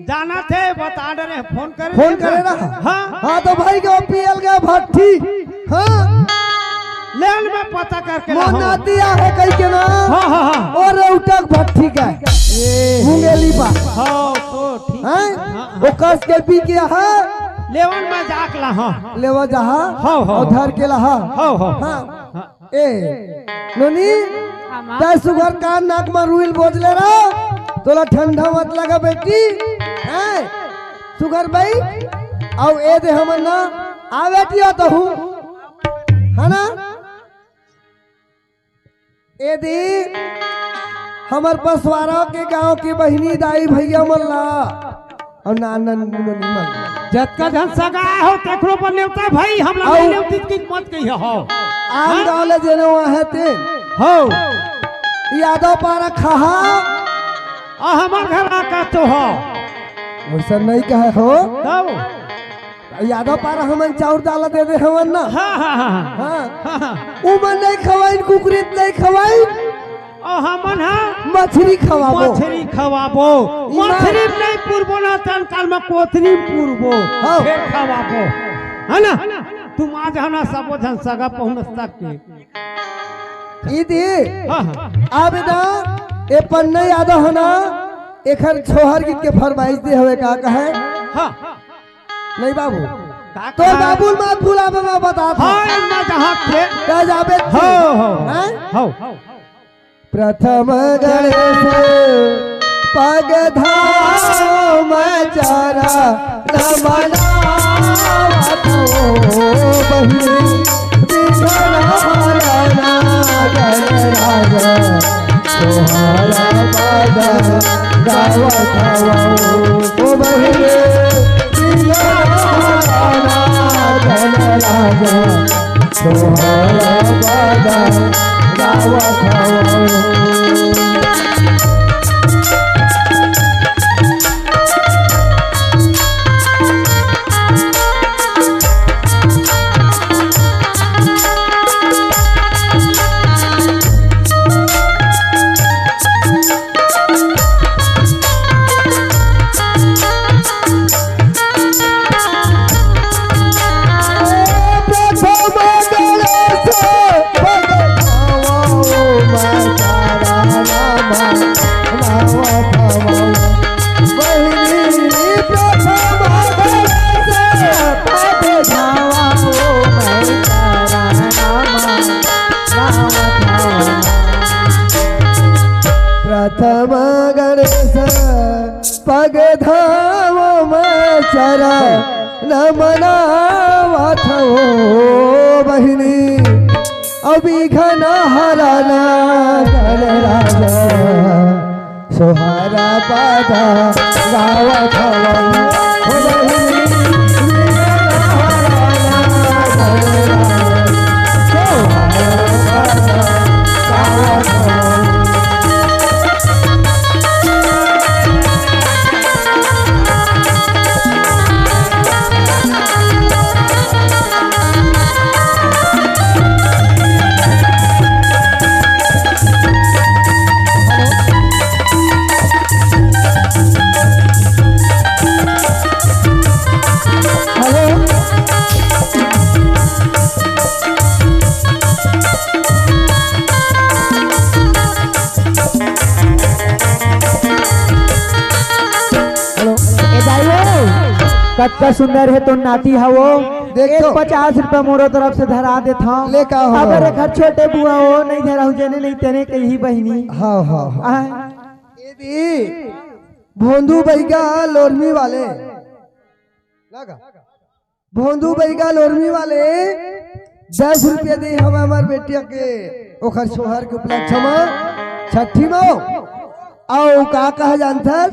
जानथे, बता डरे, फोन करे फोन थे करे ना। ना। हाँ। हाँ, त भाई के पियल गे भट्ठी। हाँ। ले ना, मैं पता करके मोर लाहूँ। नाती आहे कहिके ना। हाँ, हाँ, हाँ। अउ उठक भट्ठी गे। ए। मुंगेली बा। हाँ, तो ठीक हैं? हाँ, हाँ। वो कस के पी के हा। लेवन में जाके लाहूँ। लेवा जाहा। हाँ, हाँ। अउ धर के लाहा। हाँ, हाँ। हाँ। हाँ। ए, नोनी, हाँ, माँ। तैं सुघर कान नाक म रुई ल बोंच ले रह, तोला ठंडा मत लगा बेटी, हैं? सुघर बई, अउ ए दे हमर ना, आ बेटी, आ तहूँ, है ना? ए दे, हमर पसवारा के गांव के बहिनी, दाई, भैया मन ला, अउ नान नान मुनो निमन। जतका झन सगा हो, तेकरो पर नेवता भाई, हमला अउ नहीं नेवती की मत कहिया हो। आन हाँ? गाँव ले जेनो आहे ते। हो। यादव पारा खाहा। आ हमर घर आ का तो हो। वैसा नहीं कहे हो। तब? यादव पारा हमन चाउर दाला दे दे हवन ना। हाँ, हाँ, हाँ, हाँ। हाँ। हाँ, हाँ। उमन नहीं खवाइन, कुकरी नहीं खवाइन। अउ हमन हा मछरी खवाबो। मछरी खवाबो। इमा- मछरी नहीं पुरबो ना, तन काल में कोथरी पुरबो। हाँ। फेर खवाबो। है ना? तुम आज हना सबो झन सगा पहुनस तक के। इदी। हाँ, हाँ। अब दा, ए पन्ना यादव हना, एखर छोहर गीत के फरमाइश दे हवे का कहे? हाँ। नहीं बाबू। का तोर कहा? बाबू ल मत भुलाबे, मैं बतात हँव। हाँ, ना जहाँ थे। का जाबे हो, हो, हैं? हो। प्रथम गणेश पग धाम चरण मनावत हो बहिनी, विघ्न हरना गणराज तोहरा पद गावत हो बहिनी, विघ्न हरना गणराज तोहरा पद गावत हो। प्रथम गणेश पग धाम में चरण मनावत हो बहिनी, अउ विघ्न हरना गणराज तोहरा पद गावत हो बहिनी। हेलो। ए दाई हो, कतका सुंदर हे तो नाती हवो। देख एक तो। पचास रुपया मोरो तरफ से धरा देथव। ले का हो? अगर एखर छोटे बुआ हो, नहीं धरा हूँ, जेने नहीं तेने कही बहिनी। हाँ, हाँ, हाँ। आय। ए दी, भोंदू बैगा लोरमी वाले। लगा। भोंदू बैगा लोरमी वाले दस रुपया दे हवे हमर बेटिया के, ओखर सोहर के उपलक्ष्य म छठी म। अउ का कहे जानथस?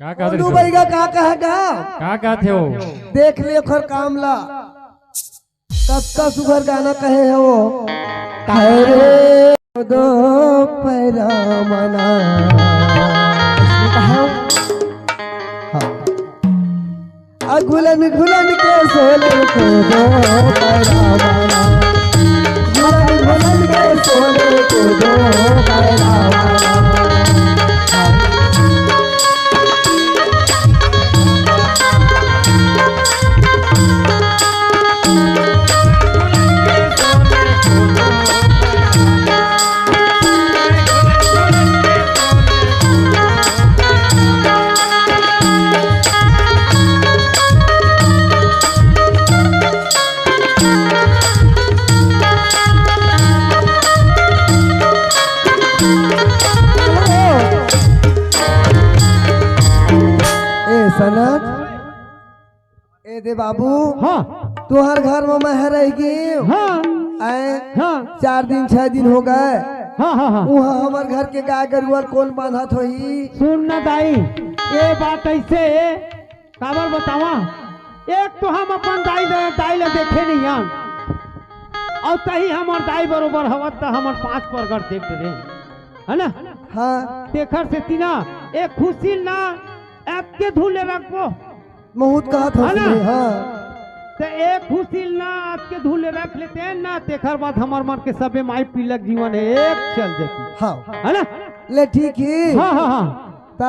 का कहत भोंदू रहिस? बैगा का कहे गा? का कहत हे वो? देख ले ओखर काम ला, कतका सुघर गाना कहे हे वो। काहे रे दो पैरा मना। हाँ। आ घुलन घुलन के सोले को दो पैरावाला। घुलन घुलन के सोले को दो पैरावाला। ए सनत, ए दे बाबू, हाँ। तुहर घर म मैं रह गई। हाँ। आए, हाँ। चार दिन, छह दिन हो गए। हाँ, हाँ, हाँ। उहाँ हमर घर के गाय गरुआ ल कोन बांधत होही? सुन ना दाई, ये बात ऐसे हे, काबर बतावा, एक तो हम अपन दाई, दाई ला देखे नहीं हन, अउ तही हमर दाई बरोबर हवत त हमर पांच परगट देख रहे, है ना? हाँ। तेखर सेती ना, एक खुशी ना, अतके धुन ले रखबो। बहुत कहत हो है ना? हाँ। त एक खुशी ना, अतके धुन ले रख लेते हैं ना, तेखर बाद हमर मन के सबे माई पिलक जीवन हे, एक चल जाती। हाँ। है ना? ले ठीक ही। हाँ, हाँ, हाँ। त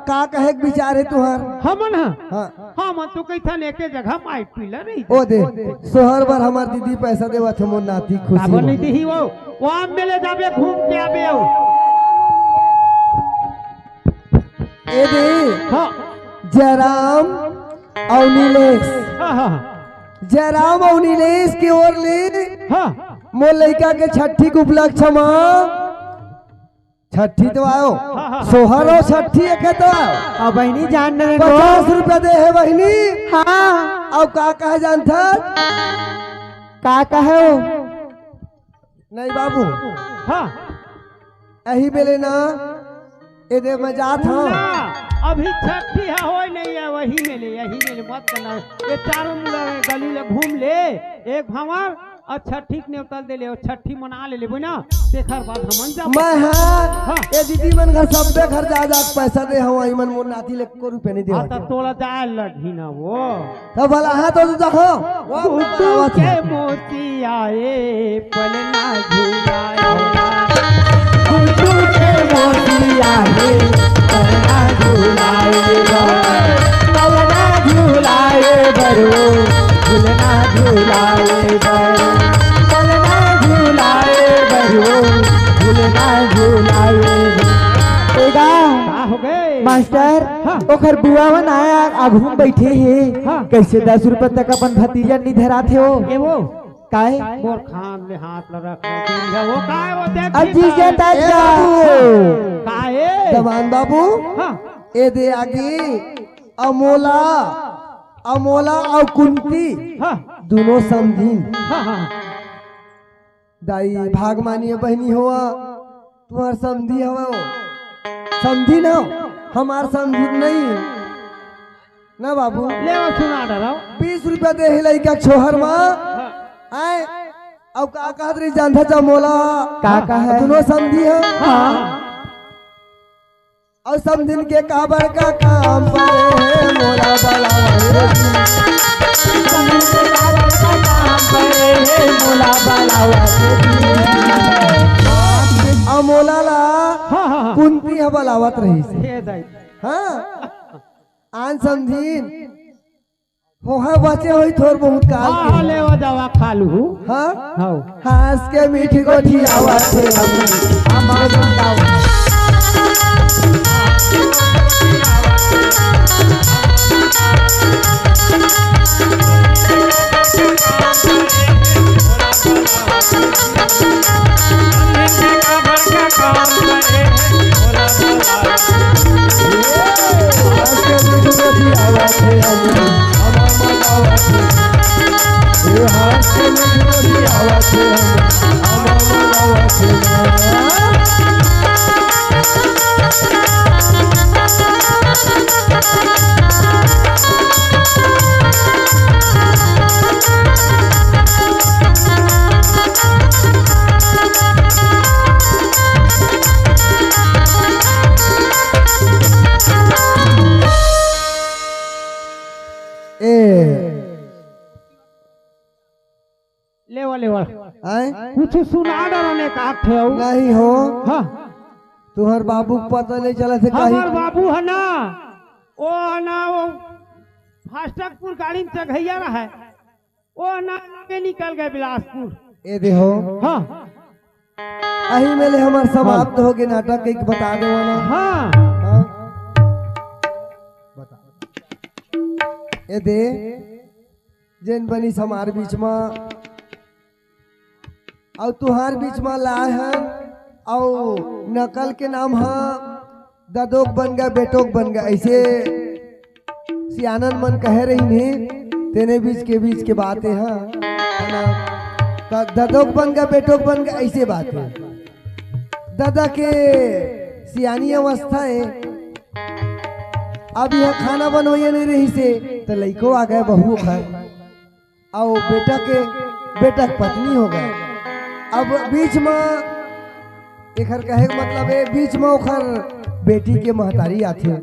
का कहे के विचार हे तुहार? हमन ह? हाँ। हमन तो कहिथन एके जगह माई पीला नहीं ओ दे, सोहर बर हमर दीदी पैसा देवत हे, मोर नाती खुशी अब में। नहीं देही वो, वो आम में ले जाबे, घूम के आबे हो। ए दे, हाँ। जयराम अउ नीलेश। हाँ, हाँ, हाँ। जयराम अउ नीलेश के ओर ले हाँ। मोर लइका के छट्ठी के उपलक्ष्य म छट्ठी तो आयो, हाँ, हाँ, हाँ। सोहर अउ छट्ठी एके तो आयो। अब बहिनी जान रहे लो। पचास रुपया दे हे बहिनी। हाँ। अउ का कहे जानथस? का कहे हो? नहीं बाबू। हाँ। एही बेले ना, ए दे मैं जात हूँ। ना, अभी छट्ठी हे, होय नहीं हे, वही में ले, यही में ले, मत करना। ये चारों मुड़ा में गली ले घूम ले, एक भंवर अउ छट्ठी के नेवता दे ले, अउ छट्ठी मना ले लेबो ना, तेखर बाद हमन जाबो। मैं हाँ, हाँ। ए दीदी मन घर, सबे घर जा जा के पैसा दे हवं, इमन मोर नाती ले एको रुपया नहीं हाँ, देवत। त तोला जाए लगही ना वो। त भला हाँ तो तू देखो। गुड्डू के मोती आए, पलना झुलाए। गुड्डू के मोती आए, पलना झुलाए बर, पलना झुलाए बर ओ, झुलना झुलाए बर, पलना झुलाए बर ओ, झुलना झुलाए बर। ए गा, का हो गे? मास्टर, हाँ। ओखर बुआ मन आए आगू म बइठे हे। हाँ। कइसे दस रुपया तक अपन भतीजा ल नइ धरात हे ओ? ए वो, काहे? मोर खांद में हाथ ल रख, रख, रख, वो काय वो देख अजी ठीक के है। दादा। ए बाबू। काहे? जवान बाबू। हाँ। ए दे आगी, अमोला, अमोला अउ कुंती। हाँ। दूनों समधिन। हाँ, हाँ। दाई भागमानी बहिनी होवा, तुंहर समधी हवय ओ। समधी न हो, हमार समधी नहीं। ना बाबू। ले वो सुना डराओ। बीस रुपया दे हे लइका के सोहर मा। हाँ। आए, अउ का कहत रही जानथा चा मोला? का कहे? दूनों समधी ह। हाँ। अउ समधिन के काबर का काम पड़े हे मोला बलावा रे। समधिन के काबर का काम पड़े हे मोला बलावा रे। अउ मोला ला हाँ, हाँ, हाँ। कुंती ह बलावत रहिस। हे दाई। हाँ। आन समधिन। होहा बचे होही थोर बहुत काल हाँ, के। हाँ, ले वो दवा खा लू। हाँ? हाँ। हँस के मीठी गोठियावत हे हम, हमार बतावा। ए। लेवा, लेवा। आय? कुछ सुना डरा ने का ठेऊ? नहीं हो। हाँ। तुहर बाबू के पता नहीं चला से कहीं। हमार बाबू है ना, वो है ना, वो फास्टकपुर गाड़ी में चघैया रहा है। वो ना के निकल गए बिलासपुर। ए देहो। हाँ। अही में ले हमार समाप्त हाँ। हो गए नाटक, एक बता दे वाला। हाँ। हाँ। बता। ए दे, जेन बनिस हमार बीच मा, अउ तुहार बीच मा लाए हन, अउ नकल के नाम हा ददोक बन गा, बेटोक बन गा, ऐसे सियानन मन कहे रहिन हे, तेने बीच के बीच के बात हे, हाँ, है ना? त ददोक बन गा, बेटोक बन गा, ऐसे बात हे। ददा के सियानी अवस्था हे, अब यह खाना बनवइया नहीं रहिसे, त लइको आ गए बहू ओखर, अउ बेटा के, बेटा के पत्नी हो गए। अब बीच म एखर कहे के मतलब ए, बीच म ओखर बेटी के महतारी आथे।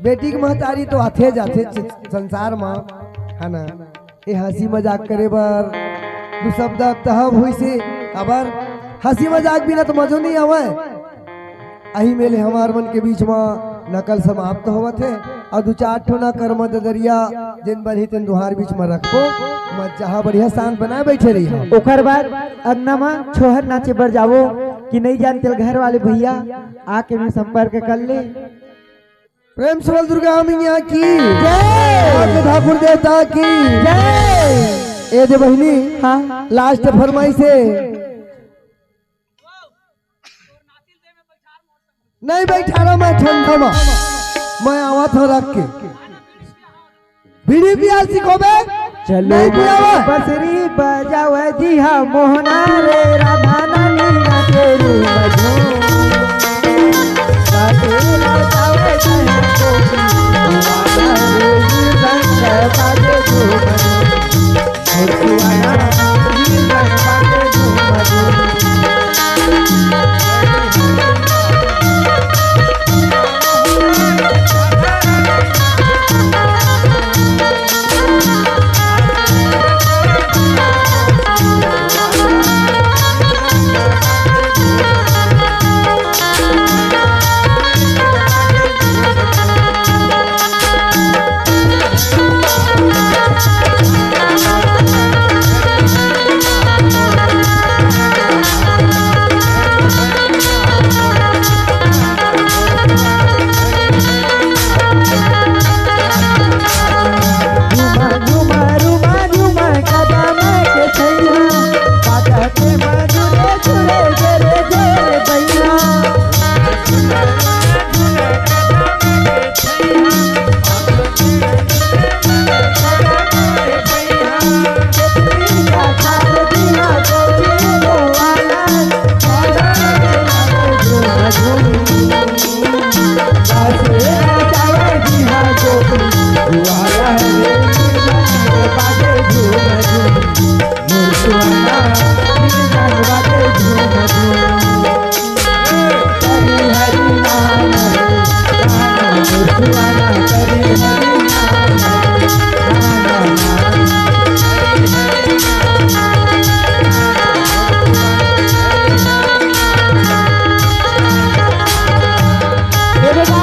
बेटी के महतारी तो आथे जाथे च-, संसार म, है ना? ए हंसी मजाक करे बर दू शब्द अब तहब होइसे, काबर हंसी मजाक बिना तो मजो नहीं आवय। अही मेले हमार मन के बीच म नकल समाप्त होवत हे, अउ दू चार ठो ना कर्म ददरिया जेन बनही तेन तुहार बीच म रखबो। मत जहाँ बढ़िया शांत बनाए बैठे रही। ओकर बाद अंगना म छोहर नाचे बर जावो कि नहीं जान तेल घर वाले भैया आके भी संपर्क कर ले। प्रेम से बोल दुर्गा मैया की जय। ठाकुर देवता की जय। ए दे बहिनी, हाँ। लास्ट फरमाइश हे, नहीं बैठा रहा मैं ठंडा में, मैं आवत हूँ रख के। बीड़ी पिया सिखोबे? चलो नहीं पियावा। बसरी बजावे जी हाँ मोहना रे राधा नानी ना तेरू मधु। बाजे बजावे जी हाँ गोपी, बाजे रंग बाजे झूम। ए बेटा,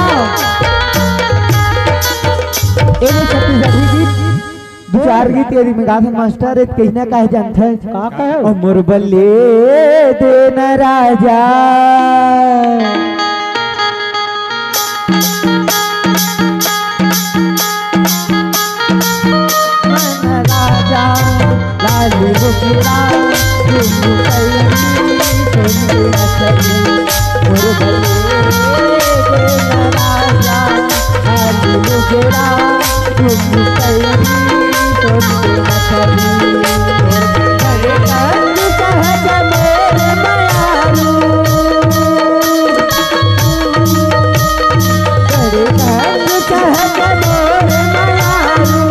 ए दे छत्तीसगढ़ी गीत, दू चार गीत यदि मैं गाथन मास्टर, ए त कहिना काहे जानथस? का कहे? ओ मोर बल्ले देना राजा। मन राजा, लाली मुखड़ा, झुम कैली, झुम नचली, मोर बल्ले देना राजा, लाली मुखड़ा, झुम कैली, झुम नचली, मोर बल्ले सहज मोर मयारू। बड़े धन कहत मोर मयारू,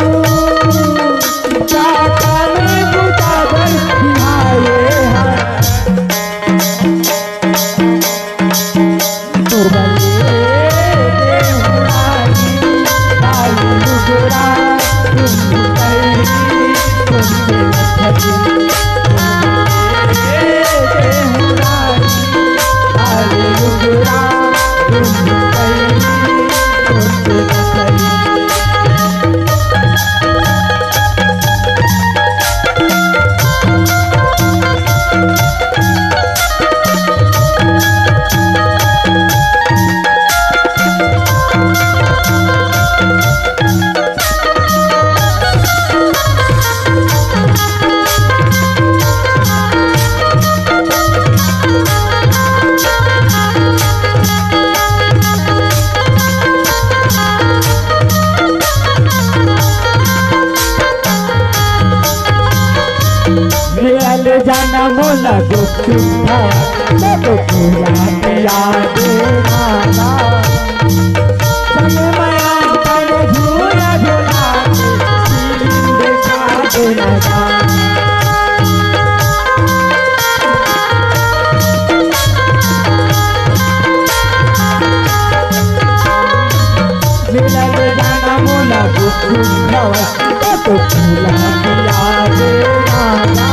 चाटा में बुता बर बिहाए हन। तोर बले देहुरानी, काली लुगरा, तुम कैली, तुम लखनी। मिल जाना मोला गुपचुप खाए, मैं तो पूरा पिया दे माला। संग माया जाना मोला दुख सुख खवाए, ओ तो फूला पिया दे ना।